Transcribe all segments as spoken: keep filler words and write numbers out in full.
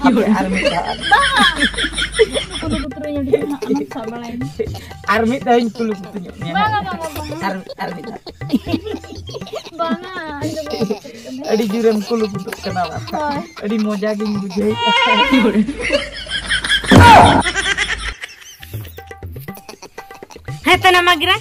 ᱟᱨ ᱢᱤᱫ ᱫᱷᱟᱣ᱾ ᱠᱩᱞᱩ ᱠᱩᱛᱨᱟᱹᱧ ᱟᱹᱰᱤ ᱦᱟᱸᱜ ᱟᱢ ᱥᱟᱵ ᱵᱟᱲᱟᱭ ᱢᱮ᱾ ᱟᱨ ᱢᱤᱫ ᱫᱷᱟᱣ ᱤᱧ ᱠᱩᱞᱩ ᱠᱩᱛᱨᱟᱹ ᱧᱚᱜ ᱢᱮᱭᱟ᱾ ᱵᱟᱝᱟ, ᱵᱟᱝᱟ, ᱵᱟᱝᱟ᱾ ᱟᱨ, ᱟᱨ ᱢᱤᱫ ᱫᱷᱟᱣ᱾ ᱵᱟᱝᱟ, ᱟᱸᱡᱚᱢ ᱵᱟᱝᱟ᱾ ᱟᱹᱰᱤ ᱡᱳᱨᱮᱢ ᱠᱩᱞᱩ ᱠᱩᱛᱩᱜ ᱠᱟᱱᱟ ᱵᱟᱝ? ᱦᱳᱭ᱾ ᱟᱹᱰᱤ ᱢᱚᱡᱟ ᱜᱤᱧ ᱵᱩᱡᱷᱟᱹᱣᱮᱫᱼᱟ᱾ ᱦᱮᱸ ᱛᱟᱱᱟ ᱢᱟᱜᱽᱨᱟ,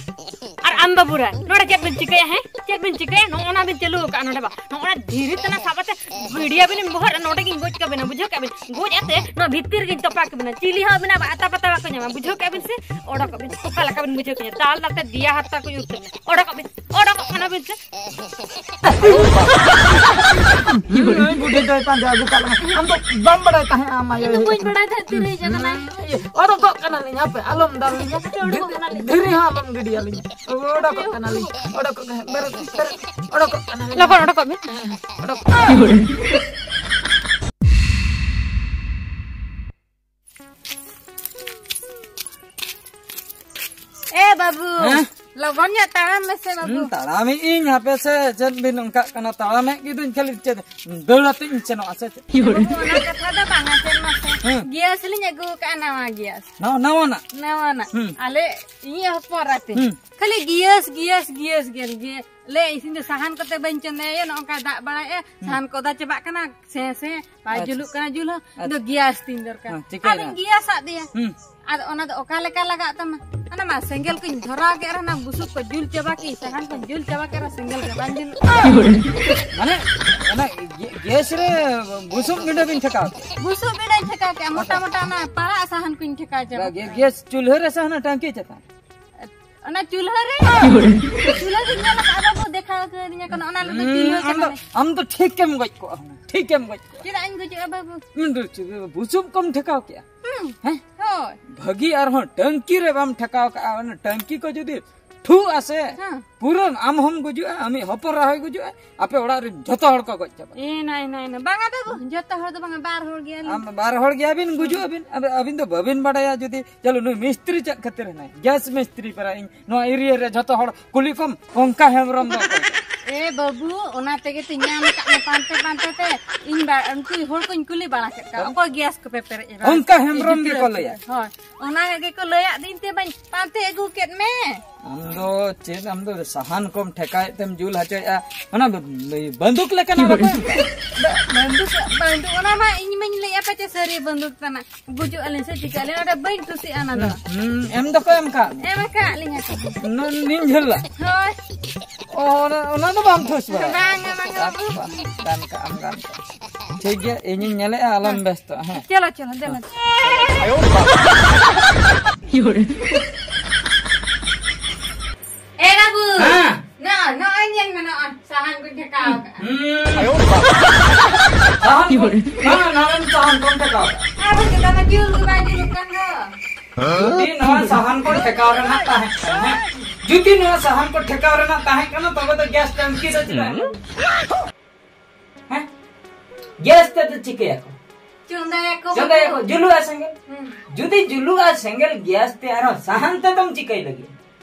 ᱟᱨ ᱟᱢ ᱵᱟᱹᱵᱩᱨᱟ, ᱱᱚᱰᱮ ᱪᱮᱫ ᱵᱤᱱ ᱪᱤᱠᱟᱹᱭᱟ? ᱦᱮᱸ, ᱪᱮᱫ ᱵᱤᱱ ᱪᱤᱠᱟᱹᱭᱟ? ᱱᱚᱜᱼᱚ ᱱᱟ ᱵᱤᱱ ᱪᱟᱹᱞᱩ ᱟᱠᱟᱫᱼᱟ ᱱᱚᱰᱮ ᱵᱟ, ᱱᱚᱜᱼᱚ ᱱᱟ ᱫᱷᱤᱨᱤ ᱛᱟᱱᱟ ᱥᱟᱵ ᱠᱟᱛᱮ ᱵᱷᱤᱰᱤᱭᱟ ᱵᱤᱱ ᱵᱚᱦᱚᱜ ᱨᱮ, ᱱᱚᱰᱮ ᱜᱤᱧ ᱜᱚᱡ ᱠᱟᱵᱤᱱᱟ, ᱵᱩᱡᱷᱟᱹᱣ ᱠᱮᱫ ᱵᱤᱱ? ᱜᱚᱡ ᱟᱛᱮ ᱱᱚᱣᱟ ᱵᱷᱤᱛᱤᱨ ᱨᱮᱜᱤᱧ ᱛᱚᱯᱟ ᱠᱟᱵᱤᱱᱟ, ᱪᱤᱞᱤ ᱦᱚᱸ ᱟᱹᱵᱤᱱᱟᱜ ᱟᱛᱟ ᱯᱟᱛᱟ ᱵᱟᱠᱚ ᱧᱟᱢᱟ, ᱵᱩᱡᱷᱟᱹᱣ ᱠᱮᱫ ᱵᱤᱱ ᱥᱮ? ᱚᱰᱚᱠᱚᱜ ᱵᱤᱱ, ᱚᱠᱟ ᱞᱮᱠᱟ ᱵᱤᱱ ᱵᱩᱡᱷᱟᱹᱣ ᱠᱮᱫᱟ? ᱫᱟᱞ ᱫᱟᱞ ᱛᱮ ᱫᱮᱭᱟ ᱦᱟᱨᱛᱟ ᱠᱚ ᱧᱩᱨ ᱛᱟᱵᱤᱱᱟ᱾ ᱚᱰᱚᱠᱚᱜ ᱵᱤᱱ, ᱚᱰᱚᱠᱚᱜ ᱠᱟᱱᱟ ᱵᱤᱱ ᱥᱮ? ᱱᱩᱭ ᱵᱩᱰᱷᱤ ᱫᱚᱭ ᱯᱟᱸᱡᱟ ᱟᱹᱜᱩ ᱠᱟᱜ ᱞᱟᱝᱟ᱾ ᱟᱢ ᱫᱚ ᱵᱟᱢ ᱵᱟᱲᱟᱭ ᱛᱟᱦᱮᱸᱜᱼᱟ, ᱟᱢ ᱟᱭᱳ᱾ ᱤᱧ ᱫᱚ ᱵᱟᱹᱧ ᱵᱟᱲᱟᱭ ᱛᱟᱦᱮᱸᱫ ᱛᱤᱨᱮ ᱦᱮᱡ ᱟᱠᱟᱱᱟᱭ᱾ ᱤᱭᱟᱹ, ᱚᱰᱚᱠᱚᱜ ᱠᱟᱱᱟᱞᱤᱧ, ᱦᱟᱯᱮ, ᱟᱞᱚᱢ ᱫᱟᱞ ᱞᱤᱧᱟ᱾ ᱚᱰᱚᱠᱚᱜ ᱠᱟᱱᱟᱞᱤᱧ᱾ ᱫᱷᱤᱨᱤ ᱦᱚᱸ ᱟᱞᱚᱢ ᱜᱤᱰᱤᱭᱟᱞᱤᱧᱟ᱾ ᱚᱰᱚᱠᱚᱜ ᱠᱟᱱᱟᱞᱤᱧ, ᱚᱰᱚᱠᱚᱜ ᱠᱟᱱᱟ, ᱵᱮᱨᱮᱫ, ᱵᱮᱨᱮᱫ, ᱚᱰᱚᱠᱚᱜ ᱠᱟᱱᱟᱞᱤᱧ᱾ ᱞᱚᱜᱚᱱ ᱚᱰᱚᱠᱚᱜ ᱵᱤᱱ᱾ ᱦᱮᱸ, ᱚᱰᱚᱠ᱾ ᱮ ᱵᱟᱹᱵᱩ, ᱦᱮᱸ? ᱞᱚᱜᱚᱱ ᱧᱚᱜ ᱛᱟᱲᱟᱢ ᱢᱮᱥᱮ ᱵᱟᱹᱵᱩ᱾ ᱦᱩᱸ, ᱛᱟᱲᱟᱢᱮᱜ ᱤᱧ, ᱦᱟᱯᱮ ᱥᱮ, ᱪᱮᱫ ᱵᱤᱱ ᱚᱱᱠᱟᱜ ᱠᱟᱱᱟ? ᱛᱟᱲᱟᱢᱮᱜ ᱜᱮᱫᱚᱧ, ᱠᱷᱟᱹᱞᱤ ᱪᱮᱫ ᱫᱟᱹᱲ ᱟᱛᱮ ᱤᱧ ᱥᱮᱱᱚᱜᱼᱟ ᱥᱮ ᱪᱮᱫ? ᱵᱟᱹᱵᱩ, ᱚᱱᱟ ᱠᱟᱛᱷᱟ ᱫᱚ ᱵᱟᱝᱟ, ᱪᱮᱫ ᱢᱟᱥᱮ? ᱦᱮᱸ᱾ ᱜᱮᱥ ᱞᱤᱧ ᱟᱹᱜᱩ ᱠᱟᱜᱼᱟ, ᱱᱟᱣᱟ ᱜᱮᱥ᱾ ᱱᱟᱣᱟ, ᱱᱟᱣᱟᱱᱟᱜ? ᱱᱟᱣᱟᱱᱟᱜ᱾ ᱦᱩᱸ᱾ ᱟᱞᱮ ᱤᱧᱤᱡ ᱦᱚᱯᱚᱱ ᱮᱨᱟ ᱛᱤᱧ᱾ ᱦᱩᱸ᱾ ᱠᱷᱟᱹᱞᱤ gas, gas, gas, gas, gas. ᱞᱮ ᱤᱥᱤᱱ ᱫᱚ ᱥᱟᱦᱟᱱ ᱠᱚᱛᱮ ᱵᱟᱹᱧ ᱪᱚᱸᱫᱟᱭᱟ, ᱱᱚᱜᱼᱚ ᱱᱚᱝᱠᱟ ᱫᱟᱜ ᱵᱟᱲᱟᱭᱮᱜᱼᱟ, ᱦᱩᱸ᱾ ᱥᱟᱦᱟᱱ ᱠᱚ ᱚᱫᱟ ᱪᱟᱵᱟᱜ ᱠᱟᱱᱟ, ᱥᱮ, ᱥᱮ, ᱵᱟᱭ ᱟᱪᱪᱷᱟ᱾ ᱡᱩᱞᱩᱜ ᱠᱟᱱᱟ ᱡᱩᱞ ᱦᱚᱸ᱾ ᱤᱧ ᱫᱚ ᱟᱪᱪᱷᱟ᱾ ᱜᱮᱥ ᱛᱤᱧ ᱫᱚᱨᱠᱟᱨ᱾ ᱦᱮᱸ, ᱪᱤᱠᱟᱹᱭᱮᱱᱟ? ᱟᱫᱚᱧ ᱜᱮᱥ ᱟᱫ ᱫᱮᱭᱟ᱾ ᱦᱩᱸ᱾ ᱟᱫᱚ ᱚᱱᱟ ᱫᱚ ᱚᱠᱟ ᱞᱮᱠᱟ ᱞᱟᱜᱟᱜ ᱛᱟᱢᱟ? ᱚᱱᱟ ᱢᱟ ᱥᱮᱸᱜᱮᱞ ᱠᱚᱧ ᱫᱷᱚᱨᱟᱣ ᱠᱮᱫ ᱨᱮᱦᱚᱸ, ᱚᱱᱟ ᱵᱩᱥᱩᱵ ᱠᱚ ᱡᱩᱞ ᱪᱟᱵᱟ ᱠᱮᱫ, ᱥᱟᱦᱟᱱ ᱠᱚᱧ ᱡᱩᱞ ᱪᱟᱵᱟ ᱠᱮᱫ ᱨᱮᱦᱚᱸ, ᱥᱮᱸᱜᱮᱞ ᱜᱮ ᱵᱟᱝ ᱡᱩᱞᱩᱜ᱾ ᱢᱟᱱᱮ, ᱚᱱᱟ ᱜᱮ-, ᱜᱮᱥ ᱨᱮ ᱵᱩᱥᱩᱵ ᱵᱤᱸᱰᱟᱹ ᱵᱤᱱ ᱴᱷᱮᱠᱟᱣ ᱠᱮᱫ? ᱵᱩᱥᱩᱵ ᱵᱤᱸᱰᱟᱹᱧ ᱴᱷᱮᱠᱟᱣ ᱠᱮᱫ, ᱢᱚᱴᱟ ᱢᱚᱴᱟ ᱚᱱᱟ ᱯᱟᱲᱟᱜ ᱥᱟᱦᱟᱱ ᱠᱚᱧ ᱴᱷᱮᱠᱟᱣ ᱪᱟᱵᱟ ᱜᱮ-, ᱠᱮᱫ᱾ ᱜᱮᱥ ᱪᱩᱞᱦᱟᱹ ᱨᱮ ᱥᱮ ᱦᱟᱱᱟ ᱴᱟᱝᱠᱤ ᱪᱮᱛᱟᱱ? ᱚᱱᱟ ᱪᱩᱞᱦᱟᱹ ᱨᱮ? ᱪᱩᱞᱦᱟᱹ ᱫᱚᱧ ᱧᱮᱞ ᱟᱠᱟᱫᱼᱟ ᱵᱟᱹᱵᱩ, ᱫᱮᱠᱷᱟᱣ ᱟᱠᱟᱫᱤᱧᱟ ᱠᱚ, ᱚᱱᱟ ᱨᱮᱫᱚ ᱦᱩᱸ, ᱪᱩᱞᱦᱟᱹ ᱟᱢ ᱫᱚ, ᱠᱟᱱᱟ᱾ ᱟᱢ ᱫᱚ ᱴᱷᱤᱠ ᱜᱮᱢ ᱜᱚᱡ ᱠᱚᱜᱼᱟ, ᱴᱷᱤᱠ ᱜᱮᱢ ᱜᱚᱡ ᱠᱚᱜᱼᱟ᱾ ᱪᱮᱫᱟᱜ ᱤᱧ ᱜᱚᱡᱚᱜᱼᱟ ᱵᱟᱹᱵᱩ? ᱦᱩᱸ, ᱫᱚ ᱪᱮᱫ, ᱵᱩᱥᱩᱵ ᱠᱚᱢ ᱴᱷᱮᱠᱟᱣ ᱠᱮᱜᱼᱟ? ᱦᱩᱸ, ᱦᱮᱸ? ᱦᱳᱭ᱾ ᱵᱷᱟᱹᱜᱤ ᱟᱨᱦᱚᱸ ᱴᱟᱝᱠᱤ ᱨᱮ ᱵᱟᱢ ᱴᱷᱮᱠᱟᱣ ᱠᱟᱜᱼᱟ, ᱚᱱᱟ ᱴᱟᱝᱠᱤ ᱠᱚ ᱡᱩᱫᱤ ᱴᱷᱩᱜ ᱟᱥᱮ, ᱦᱮᱸ᱾ ᱯᱩᱨᱟᱹ ᱟᱢ ᱦᱚᱸᱢ ᱜᱩᱡᱩᱜᱼᱟ, ᱟᱢᱤᱡ ᱦᱚᱯᱚᱱ ᱮᱨᱟ ᱦᱚᱸᱭ ᱜᱩᱡᱩᱜᱼᱟ, ᱟᱯᱮ ᱚᱲᱟᱜ ᱨᱮ ᱡᱷᱚᱛᱚ ᱦᱚᱲ ᱠᱚ ᱜᱚᱡ ᱪᱟᱵᱟᱜᱼᱟ᱾ ᱮ, ᱱᱟᱭ, ᱱᱟᱭ, ᱱᱟᱭ᱾ ᱵᱟᱝᱟ ᱵᱟᱹᱵᱩ, ᱡᱷᱚᱛᱚ ᱦᱚᱲ ᱫᱚ ᱵᱟᱝᱟ, ᱵᱟᱨ ᱦᱚᱲ ᱜᱮᱭᱟᱞᱤᱧ᱾ ᱟᱢ ᱵᱟᱨ ᱦᱚᱲ ᱜᱮᱭᱟᱵᱤᱱ, ᱜᱩᱡᱩᱜ ᱟᱵᱤᱱ᱾ ᱟᱵ-, ᱟᱹᱵᱤᱱ ᱫᱚ ᱵᱟᱹᱵᱤᱱ ᱵᱟᱰᱟᱭᱟ ᱡᱩᱫᱤ, ᱪᱚᱞᱚ, ᱱᱩᱭ ᱢᱤᱥᱛᱨᱤ ᱪᱮᱫ ᱠᱷᱟᱹᱛᱤᱨ ᱦᱮᱱᱟᱭ? ᱜᱮᱥ ᱢᱤᱥᱛᱨᱤ ᱯᱟᱨᱟ ᱤᱧ ᱱᱚᱣᱟ ᱮᱨᱤᱭᱟ ᱨᱮ ᱡᱷᱚᱛᱚ ᱦᱚᱲ ᱠᱩᱞᱤ ᱠᱚᱢ, ᱠᱚᱝᱠᱟ ᱦᱮᱢᱵᱨᱚᱢ ᱫᱚ ᱚᱠᱚᱭ? ᱮ ᱵᱟᱹᱵᱩ, ᱚᱱᱟ ᱛᱮᱜᱮ ᱛᱚᱧ ᱧᱟᱢ ᱟᱠᱟᱫ ᱯᱟᱱᱛᱮ ᱯᱟᱱᱛᱮ ᱛᱮ ᱤᱧ ᱵᱟ-, ᱩᱱᱠᱩ ᱦᱚᱲ ᱠᱚᱧ ᱠᱩᱞᱤ ᱵᱟᱲᱟ ᱠᱮᱫ ᱠᱚᱣᱟ, ᱚᱠᱚᱭ ᱜᱮᱥ ᱠᱚᱯᱮ ᱯᱮᱨᱮᱡ ᱮᱫᱟ? ᱚᱱᱠᱟ ᱦᱮᱢᱵᱨᱚᱢ ᱜᱤᱫᱽᱨᱟᱹ ᱜᱮᱠᱚ ᱞᱟᱹᱭᱟ᱾ ᱦᱳᱭ, ᱚᱱᱟ ᱜᱮᱠᱚ ᱞᱟᱹᱭᱟᱫ ᱫᱤᱧ ᱛᱮ ᱵᱟᱹᱧ ᱯᱟᱱᱛᱮ ᱟᱹᱜᱩ ᱠᱮᱫ ᱢᱮ᱾ ᱟᱢ ᱫᱚ ᱪᱮᱫ, ᱟᱢ ᱫᱚ ᱥᱟᱦᱟᱱ ᱠᱚᱢ ᱴᱷᱮᱠᱟᱣᱮᱫ ᱛᱮᱢ ᱡᱩᱞ ᱦᱚᱪᱚᱭᱮᱫᱼᱟ, ᱚᱱᱟ ᱵᱟᱹ-, ᱵᱟᱹ-, ᱵᱟᱹᱱᱫᱩᱠ ᱞᱮᱠᱟᱱᱟᱜ ᱵᱟᱠᱚ ᱮᱢ ᱠᱟᱜ? ᱵᱟᱹ-, ᱵᱟᱹᱱᱫᱩᱠ, ᱵᱟᱹᱱᱫᱩᱠ, ᱚᱱᱟ ᱢᱟ ᱤᱧ ᱢᱟᱧ ᱞᱟᱹᱭᱮᱫᱼᱟ ᱯᱟᱪᱮ ᱥᱟᱹᱨᱤ ᱵᱟᱹᱱᱫᱩᱠ ᱠᱟᱱᱟ᱾ ᱜᱩᱡᱩᱜ ᱟᱹᱞᱤᱧ ᱥᱮ ᱪᱤᱠᱟᱹᱜ ᱟᱹᱞᱤᱧ, ᱚᱸᱰᱮ ᱵᱟᱹᱧ ᱴᱩᱥᱤᱜᱼᱟ ᱚᱱᱟ ᱫᱚ᱾ ᱦᱩᱸ, ᱮᱢ ᱫᱚᱠᱚ ᱮᱢ ᱠᱟᱜ ᱢᱮ᱾ ᱮᱢ ᱟᱠᱟᱫ ᱞᱤᱧᱟ ᱠᱚ᱾ ᱱᱚ-, ᱱᱤᱱ ᱡᱷᱟᱹᱞ ᱞᱟ? ᱦᱳᱭ᱾ ᱚ, ᱚᱱᱟ, ᱚᱱᱟ ᱫᱚ ᱵᱟᱢ ᱴᱷᱩᱥ ᱵᱟᱲᱟ? ᱵᱟᱝᱟ, ᱵᱟᱝᱟ, ᱵᱟᱹᱵᱩ᱾ ᱜᱟᱱ ᱠᱟᱜ ᱟᱢ, ᱜᱟᱱ ᱠᱟᱜ᱾ ᱴᱷᱤᱠ ᱜᱮᱭᱟ, ᱤᱧᱤᱧ ᱧᱮᱞᱮᱫᱼᱟ, ᱟᱞᱚᱢ ᱦᱮᱸ᱾ ᱵᱮᱥᱛᱚᱜᱼᱟ, ᱦᱮᱸ᱾ ᱪᱚᱞᱚ, ᱪᱚᱞᱚ, ᱫᱮᱞᱟ᱾ ᱮ ᱵᱟᱹᱵᱩ! ᱦᱮᱸ᱾ ᱱᱚᱜᱼᱚᱭ, ᱱᱚᱜᱼᱚᱭ ᱧᱮᱞ ᱢᱮ, ᱱᱚᱜᱼᱚᱭ ᱥᱟᱦᱟᱱ ᱠᱚᱧ ᱴᱷᱮᱠᱟᱣ ᱟᱠᱟᱫᱼᱟ᱾ ᱦᱩᱸ᱾ ᱥᱟᱦᱟᱱ ᱠᱚ? ᱦᱮᱸ, ᱱᱚᱰᱮᱢ ᱥᱟᱦᱟᱱ ᱠᱚᱢ ᱴᱷᱮᱠᱟᱣ ᱟᱠᱟᱫᱼᱟ? ᱟᱨ ᱵᱟᱝ ᱪᱮᱛᱟᱱ ᱨᱮ ᱡᱩᱞ ᱜᱮ ᱵᱟᱭ ᱡᱩᱞᱩᱜ ᱠᱟᱱ ᱫᱚ᱾ ᱡᱩᱫᱤ ᱱᱚᱣᱟ ᱥᱟᱦᱟᱱ ᱠᱚ ᱴᱷᱮᱠᱟᱣ ᱨᱮᱱᱟᱜ ᱛᱟᱦᱮᱸ ᱠᱟᱱᱟ, ᱦᱮᱸ? ᱡᱩᱫᱤ ᱱᱚᱣᱟ ᱥᱟᱦᱟᱱ ᱠᱚ ᱴᱷᱮᱠᱟᱣ ᱨᱮᱱᱟᱜ ᱛᱟᱦᱮᱸ ᱠᱟᱱᱟ, ᱛᱚᱵᱮ ᱫᱚ ᱜᱮᱥ ᱴᱟᱝᱠᱤ ᱫᱚ ᱪᱮᱫᱟᱜ? ᱦᱮᱸ? ᱜᱮᱥ ᱛᱮᱫᱚ ᱪᱤᱠᱟᱹᱭᱟᱠᱚ? ᱪᱚᱸᱫᱟᱭᱟᱠᱚ᱾ ᱪᱚᱸᱫᱟᱭᱟᱠᱚ, ᱡᱩᱞᱩᱜᱼᱟ ᱥᱮᱸᱜᱮᱞ᱾ ᱦᱩᱸ᱾ ᱡᱩᱫᱤ ᱡᱩᱞᱩᱜᱼᱟ ᱥᱮᱸᱜᱮᱞ ᱜᱮᱥ ᱛᱮ, ᱟᱨᱦᱚᱸ ᱥᱟᱦᱟᱱ ᱛᱮᱫᱚᱢ ᱪᱤᱠᱟᱹᱭ ᱞᱟᱹᱜᱤᱫ?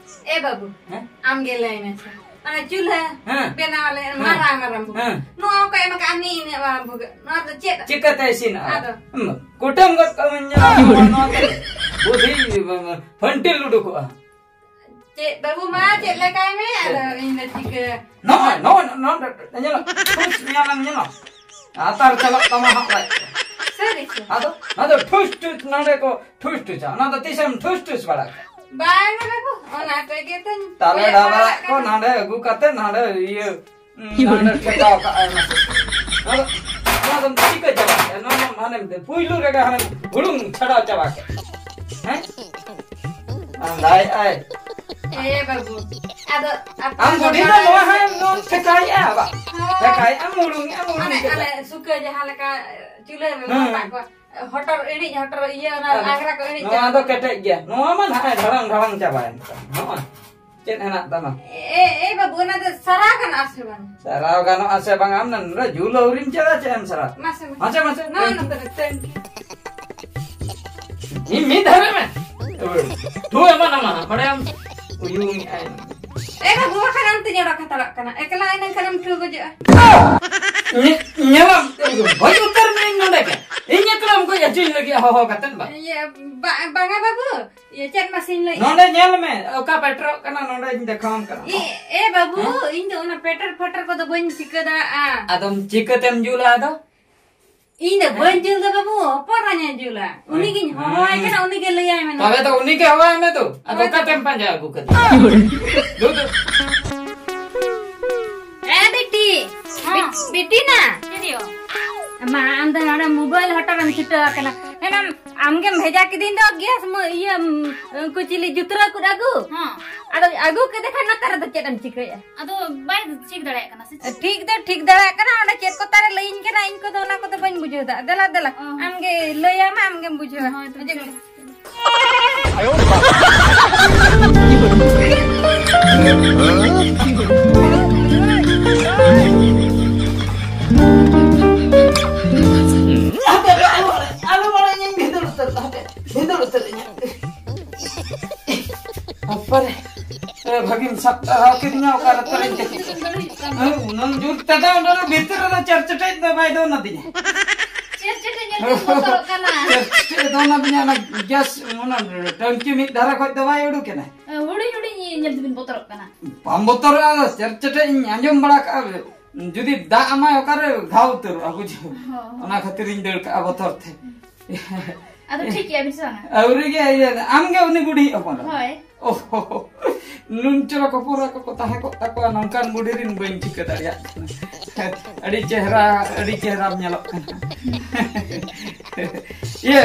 ᱮ ᱵᱟᱹᱵᱩ, ᱦᱮᱸ? ᱟᱢ ᱜᱮ ᱞᱟᱹᱭ ᱢᱮ ᱥᱮ᱾ ᱚᱱᱟ ᱪᱩᱞᱦᱟᱹ ᱦᱮᱸ᱾ ᱵᱮᱱᱟᱣ ᱞᱮ ᱦᱮᱸ᱾ ᱢᱟᱨᱟᱝ ᱢᱟᱨᱟᱝ ᱵᱷᱩᱜᱟᱹᱜ᱾ ᱦᱮᱸ᱾ ᱱᱚᱣᱟ ᱠᱚ ᱮᱢ ᱟᱠᱟᱫᱼᱟ ᱢᱤᱫ ᱤᱱᱟᱹᱜ ᱢᱟᱨᱟᱝ ᱵᱷᱩᱜᱟᱹᱜ᱾ ᱱᱚᱣᱟ ᱫᱚ ᱪᱮᱫ? ᱪᱤᱠᱟᱹᱛᱮ ᱤᱥᱤᱱᱚᱜᱼᱟ? ᱟᱫᱚ? ᱦᱩᱸ᱾ ᱠᱩᱴᱟᱹᱢ ᱜᱚᱫ ᱠᱟᱜ ᱢᱮ, ᱧᱮᱞ ᱢᱮ, ᱱᱚᱣᱟ ᱛᱮ ᱵᱩᱫᱷᱤ ᱯᱷᱟᱹᱱᱴᱤᱞ ᱩᱰᱩᱠᱚᱜᱼᱟ᱾ ᱪᱮᱫ ᱵᱟᱹᱵᱩ ᱢᱟ, ᱪᱮᱫ ᱞᱮᱠᱟᱭ ᱢᱮ, ᱟᱫᱚ ᱤᱧ ᱫᱚ ᱪᱤᱠᱟᱹ? ᱱᱚᱜᱼᱚᱭ, ᱱᱚᱜᱼᱚᱭ, ᱱᱚᱜᱼᱚᱭ, ᱧᱮᱞᱚᱜ, ᱴᱷᱩᱥ ᱧᱮᱞᱟᱢ ᱧᱮᱞᱚᱜ᱾ ᱟᱛᱟᱨ ᱪᱟᱞᱟᱜ ᱛᱟᱢᱟ ᱦᱟᱸᱜ ᱞᱟᱡ᱾ ᱥᱟᱹᱨᱤ ᱥᱮ? ᱟᱫᱚ, ᱟᱫᱚ ᱴᱷᱩᱥ ᱴᱷᱩᱥ ᱱᱚᱰᱮ ᱠᱚ ᱴᱷᱩᱥ ᱴᱷᱩᱥᱟ᱾ ᱚᱱᱟ ᱫᱚ ᱛᱤᱥᱮᱢ ᱴᱷᱩᱥ ᱴᱷᱩᱥ ᱵᱟᱲᱟ ᱠᱟᱜᱼᱟ? ᱵᱟᱝ ᱵᱟᱹᱵᱩ, ᱚᱱᱟ ᱛᱮᱜᱮ ᱛᱚᱧ ᱛᱟᱞᱮ ᱠᱚᱭᱚᱜ ᱰᱟᱵᱟ ᱵᱟᱲᱟᱜ ᱠᱚ ᱠᱟᱱᱟ᱾ ᱱᱟᱰᱮ ᱟᱹᱜᱩ ᱠᱟᱛᱮ ᱱᱟᱰᱮ ᱤᱭᱟᱹ, ᱱᱟᱰᱮ ᱴᱷᱮᱠᱟᱣ ᱠᱟᱜᱼᱟᱭ ᱚᱱᱟ ᱠᱚ᱾ ᱱᱚᱣᱟ ᱫᱚ, ᱱᱚᱣᱟ ᱫᱚᱢ ᱪᱤᱠᱟᱹ ᱪᱟᱵᱟ ᱠᱮᱜᱼᱟ? ᱱᱚᱣᱟ ᱢᱟ ᱢᱟᱱᱮ ᱯᱩᱭᱞᱩ ᱨᱮᱜᱮ ᱦᱟᱱᱮ ᱦᱩᱲᱩᱝ ᱪᱷᱟᱲᱟᱣ ᱪᱟᱵᱟ ᱠᱮᱜᱼᱟ᱾ ᱦᱮᱸ? ᱟᱸᱫᱟᱭ ᱟᱭ᱾ ᱮ ᱵᱟᱹᱵᱩ, ᱟᱫᱚ ᱟᱯᱮ ᱟᱢ ᱫᱚ ᱵᱩᱰᱷᱤ ᱫᱚ ᱵᱟᱲᱟᱭ ᱱᱚᱣᱟ ᱥᱮ ᱦᱮᱸ ᱱᱚᱣᱟ ᱴᱷᱮᱠᱟᱭᱮᱜᱼᱟ ᱵᱟ? ᱦᱳᱭ᱾ ᱴᱷᱮᱠᱟᱭᱮᱜᱼᱟ, ᱢᱩᱲᱩᱝᱮᱜᱼᱟ, ᱢᱩᱲᱩᱝ ᱟᱞᱮ, ᱠᱮᱫᱟ᱾ ᱟᱞᱮ ᱥᱩᱠᱟᱹ ᱡᱟᱦᱟᱸ ᱞᱮᱠᱟ ᱪᱩᱞᱦᱟᱹ ᱨᱮ ᱦᱮᱸ᱾ ᱞᱟᱛᱟ ᱠᱚ, ᱦᱚᱴᱚᱨ ᱤᱬᱤᱡ, ᱦᱚᱴᱚᱨ ᱤᱭᱟᱹ, ᱚᱱᱟ ᱟᱨ ᱟᱜᱽᱨᱟ ᱠᱚ ᱤᱬᱤᱡ ᱱᱚᱣᱟ ᱪᱟᱵᱟ ᱫᱚ ᱠᱚ᱾ ᱠᱮᱴᱮᱡ ᱜᱮᱭᱟ᱾ ᱱᱚᱣᱟ ᱢᱟ ᱱᱟᱦᱟᱜ ᱰᱷᱟᱲᱟᱝ ᱰᱷᱟᱲᱟᱝ ᱪᱟᱵᱟᱭᱮᱱ ᱛᱟᱢ᱾ ᱱᱚᱜᱼᱚᱭ᱾ ᱪᱮᱫ ᱦᱮᱱᱟᱜ ᱛᱟᱢᱟ? ᱮ, ᱮ ᱵᱟᱹᱵᱩ, ᱚᱱᱟ ᱫᱚ ᱥᱟᱨᱟᱣ ᱜᱟᱱᱚᱜᱼᱟ ᱥᱮ ᱵᱟᱝ? ᱥᱟᱨᱟᱣ ᱜᱟᱱᱚᱜᱼᱟ ᱥᱮ ᱵᱟᱝ? ᱟᱢ ᱱᱚᱰᱮ ᱡᱩᱞ ᱟᱹᱣᱨᱤᱢ ᱪᱮᱫᱟ, ᱪᱮᱫ ᱮᱢ ᱥᱟᱨᱟᱣ? ᱢᱟᱥᱮ, ᱢᱟᱥᱮ᱾ ᱢᱟᱥᱮ, ᱢᱟᱥᱮ᱾ ᱱᱚᱣᱟ ᱱᱚᱛᱮ ᱨᱮ ᱛᱮᱱ᱾ ᱢᱤᱫ, ᱢᱤᱫ ᱫᱷᱟᱨᱮ ᱢᱮ᱾ ᱛᱷᱩ ᱮᱢᱟᱱ ᱟᱢᱟ, ᱵᱟᱲᱟᱭᱟᱢ? ᱩᱭᱩᱝ ᱮᱜᱼᱟᱭ᱾ ᱮ ᱵᱟᱹᱵᱩ, ᱵᱟᱠᱷᱟᱱ ᱟᱢ ᱛᱮᱧ ᱚᱰᱚᱠ ᱦᱟᱛᱟᱲᱚᱜ ᱠᱟᱱᱟ᱾ ᱮᱠᱞᱟ ᱮᱱᱟᱝ ᱠᱷᱟᱱᱮᱢ ᱴᱷᱩ ᱜᱚᱡᱚᱜᱼᱟ᱾ ᱧᱮ-, ᱧᱮᱞᱟᱢ, ᱜᱚᱡ ᱩᱛᱟᱹᱨ ᱢᱮ ᱤᱧ ᱱᱚᱰᱮ ᱜᱮ᱾ ᱤᱧ ᱮᱠᱞᱟᱢ ᱜᱚᱡ ᱦᱚᱪᱚᱧ ᱞᱟᱹᱜᱤᱫ ᱦᱚᱦᱚ ᱠᱟᱛᱮᱫ ᱵᱟ᱾ ᱤᱭᱟᱹ, ᱵᱟ-, ᱵᱟᱝᱟ ᱵᱟᱹᱵᱩ, ᱤᱭᱟᱹ, ᱪᱮᱫ ᱢᱟᱥᱮᱧ ᱞᱟᱹᱭ? ᱱᱚᱰᱮ ᱧᱮᱞ ᱢᱮ, ᱚᱠᱟ ᱯᱮᱴᱮᱨᱚᱜ ᱠᱟᱱᱟ, ᱱᱚᱰᱮᱧ ᱫᱮᱠᱷᱟᱣᱟᱢ ᱠᱟᱱᱟ᱾ ᱮ, ᱮ ᱵᱟᱹᱵᱩ, ᱦᱮᱸ? ᱤᱧ ᱫᱚ ᱚᱱᱟ ᱯᱮᱴᱮᱨ ᱯᱷᱮᱴᱮᱨ ᱠᱚᱫᱚ ᱵᱟᱹᱧ ᱪᱤᱠᱟᱹ ᱫᱟᱲᱮᱭᱟᱜᱼᱟ᱾ ᱟᱫᱚᱢ ᱪᱤᱠᱟᱹᱛᱮᱢ ᱡᱩᱞᱟ ᱟᱫᱚ? ᱤᱧ ᱫᱚ ᱵᱟᱹᱧ ᱡᱩᱞ ᱫᱟ ᱵᱟᱹᱵᱩ, ᱦᱚᱯᱚᱱ ᱨᱟᱧᱟ ᱡᱩᱞᱟ᱾ ᱩᱱᱤ ᱜᱤᱧ ᱦᱚᱦᱚᱣᱟᱭ ᱠᱟᱱᱟ, ᱩᱱᱤ ᱜᱮ ᱞᱟᱹᱭᱟᱭ ᱢᱮ ᱱᱚᱣᱟ᱾ ᱛᱚᱵᱮ ᱛᱚ ᱩᱱᱤ ᱜᱮ ᱦᱚᱦᱚᱣᱟᱭ ᱢᱮ ᱛᱚ᱾ ᱟᱫᱚ ᱦᱳᱭ ᱛᱚ᱾ ᱚᱠᱟᱛᱮᱢ ᱯᱟᱸᱡᱟ ᱟᱹᱜᱩ ᱠᱟᱫᱮᱭᱟ? ᱫᱩ, ᱫᱩ᱾ ᱮ ᱵᱤᱴᱤ, ᱦᱮᱸ᱾ ᱵᱤᱴ-, ᱵᱤᱴᱤ ᱱᱟ᱾ ᱪᱮᱫ ᱦᱩᱭᱩᱜ? ᱢᱟ, ᱟᱢ ᱫᱚ ᱱᱚᱰᱮ ᱢᱳᱵᱟᱭᱤᱞ ᱦᱚᱴᱚᱨ ᱮᱢ ᱪᱷᱩᱴᱟᱹᱣ ᱟᱠᱟᱱᱟ᱾ ᱮᱱᱟᱢ ᱟᱢ ᱜᱮᱢ ᱵᱷᱮᱡᱟ ᱠᱤᱫᱤᱧ ᱫᱚ ᱜᱮᱥ ᱢ-, ᱤᱭᱟᱹ, ᱩᱱᱠᱩ ᱪᱤᱞᱤ ᱡᱩᱛᱨᱟᱹ ᱠᱚ ᱟᱹᱜᱩ? ᱦᱮᱸ᱾ ᱟᱫᱚ ᱟᱹᱜᱩ ᱠᱮᱫᱮ ᱠᱷᱟᱱ ᱱᱚᱛᱮ ᱨᱮᱫᱚ ᱪᱮᱫ ᱮᱢ ᱪᱤᱠᱟᱹᱭᱟ? ᱟᱫᱚ ᱵᱟᱭ ᱪᱮᱠ ᱫᱟᱲᱮᱭᱟᱜ ᱠᱟᱱᱟ ᱥᱮ ᱪᱮᱫ? ᱴᱷᱤᱠ ᱫᱚ ᱴᱷᱤᱠ ᱫᱟᱲᱮᱭᱟᱜ ᱠᱟᱱᱟ, ᱚᱸᱰᱮ ᱪᱮᱫ ᱠᱚ ᱛᱟᱨᱮ ᱞᱟᱹᱭᱟᱹᱧ ᱠᱟᱱᱟ, ᱤᱧ ᱠᱚᱫᱚ ᱚᱱᱟ ᱠᱚᱫᱚ ᱵᱟᱹᱧ ᱵᱩᱡᱷᱟᱹᱣ ᱫᱟ᱾ ᱫᱮᱞᱟ, ᱫᱮᱞᱟ, ᱚ᱾ ᱟᱢᱜᱮ ᱞᱟᱹᱭᱟᱢᱟ, ᱟᱢᱜᱮᱢ ᱵᱩᱡᱷᱟᱹᱣᱟ᱾ ᱦᱳᱭ ᱛᱚ, ᱵᱩᱡᱷᱟᱹᱣ᱾ ᱪᱚᱞᱚ᱾ ᱦᱟᱯᱮ, ᱦᱟᱯᱮ, ᱟᱞᱚ ᱵᱟᱲᱟᱭ, ᱟᱞᱚ ᱵᱟᱲᱟᱭ, ᱤᱧ ᱵᱷᱤᱸᱫᱟᱹᱲ ᱩᱛᱟᱹᱨ ᱫᱟ, ᱦᱟᱯᱮ, ᱵᱷᱤᱸᱫᱟᱹᱲ ᱩᱛᱟᱹᱨ ᱤᱧ᱾ ᱵᱟᱯᱟᱨᱮ᱾ ᱮ, ᱵᱷᱟᱹᱜᱤᱢ ᱥᱟᱵ ᱴᱟᱨᱦᱟᱣ ᱠᱤᱫᱤᱧᱟ, ᱚᱠᱟ ᱨᱮ ᱛᱚᱨᱮᱧ ᱡᱟᱹᱯᱤᱫ? ᱦᱮᱸ, ᱩᱱᱟᱹᱝ ᱡᱳᱨ ᱛᱮᱫᱚ ᱚᱸᱰᱮ ᱫᱚ ᱵᱷᱤᱛᱤᱨ ᱨᱮᱫᱚ ᱪᱮᱨ ᱪᱮᱴᱮᱡ ᱫᱚ ᱵᱟᱭ ᱫᱚᱱ ᱟᱹᱫᱤᱧᱟ᱾ ᱪᱮᱨ ᱪᱮᱴᱮᱡ ᱧᱮᱞ ᱛᱮᱧ ᱵᱚᱛᱚᱨᱚᱜ ᱠᱟᱱᱟ᱾ ᱪᱮᱨ ᱪᱮᱴᱮᱡ ᱫᱚᱱ ᱟᱹᱫᱤᱧᱟ, ᱚᱱᱟ ᱜᱮᱥ, ᱚᱱᱟ ᱴᱟᱝᱠᱤ ᱢᱤᱫ ᱫᱷᱟᱨᱮ ᱠᱷᱚᱡ ᱫᱚ ᱵᱟᱭ ᱩᱰᱩᱠ ᱮᱱᱟ᱾ ᱦᱩᱰᱤᱧ ᱦᱩᱰᱤᱧ ᱧᱮᱞ ᱛᱮᱵᱤᱱ ᱵᱚᱛᱚᱨᱚᱜ ᱠᱟᱱᱟ᱾ ᱵᱟᱢ ᱵᱚᱛᱚᱨᱚᱜᱼᱟ, ᱪᱮᱨ ᱪᱮᱴᱮᱡ ᱤᱧ ᱟᱸᱡᱚᱢ ᱵᱟᱲᱟ ᱠᱟᱜᱼᱟ, ᱡᱩᱫᱤ ᱫᱟᱜ ᱟᱢᱟᱭ ᱚᱠᱟᱨᱮ ᱜᱷᱟᱣ ᱩᱛᱟᱹᱨᱚᱜᱼᱟ, ᱵᱩᱡᱷᱟᱹᱣ? ᱦᱚᱸ, ᱦᱚᱸ᱾ ᱚᱱᱟ ᱠᱷᱟᱹᱛᱤᱨ ᱤᱧ ᱫᱟᱹᱲ ᱠᱟᱜᱼᱟ ᱵᱚᱛᱚᱨ ᱛᱮ᱾ ᱟᱫᱚ ᱴᱷᱤᱠ ᱜᱮᱭᱟ ᱵᱤᱱ ᱥᱮ ᱵᱟᱝᱟ? ᱟᱹᱣᱨᱤ ᱜᱮ, ᱤᱭᱟᱹ, ᱟᱢ ᱜᱮ ᱩᱱᱤ ᱵᱩᱰᱷᱤ ᱦᱚᱯᱚᱱ? ᱦᱳᱭ᱾ ᱳᱦᱳ, ᱱᱩᱱ ᱪᱚᱨᱚᱠ ᱦᱚᱯᱚᱱ ᱮᱨᱟ ᱠᱚᱠᱚ ᱛᱟᱦᱮᱸ ᱠᱚᱜ ᱛᱟᱠᱚᱣᱟ, ᱱᱚᱝᱠᱟᱱ ᱵᱩᱰᱷᱤ ᱨᱤᱱ ᱵᱟᱹᱧ ᱴᱷᱤᱠᱟᱹ ᱫᱟᱲᱮᱭᱟᱜ ᱠᱟᱱᱟ᱾ ᱟᱹᱰᱤ ᱪᱮᱦᱨᱟ, ᱟᱹᱰᱤ ᱪᱮᱦᱨᱟᱢ ᱧᱮᱞᱚᱜ ᱠᱟᱱᱟ᱾ ᱤᱭᱟᱹ,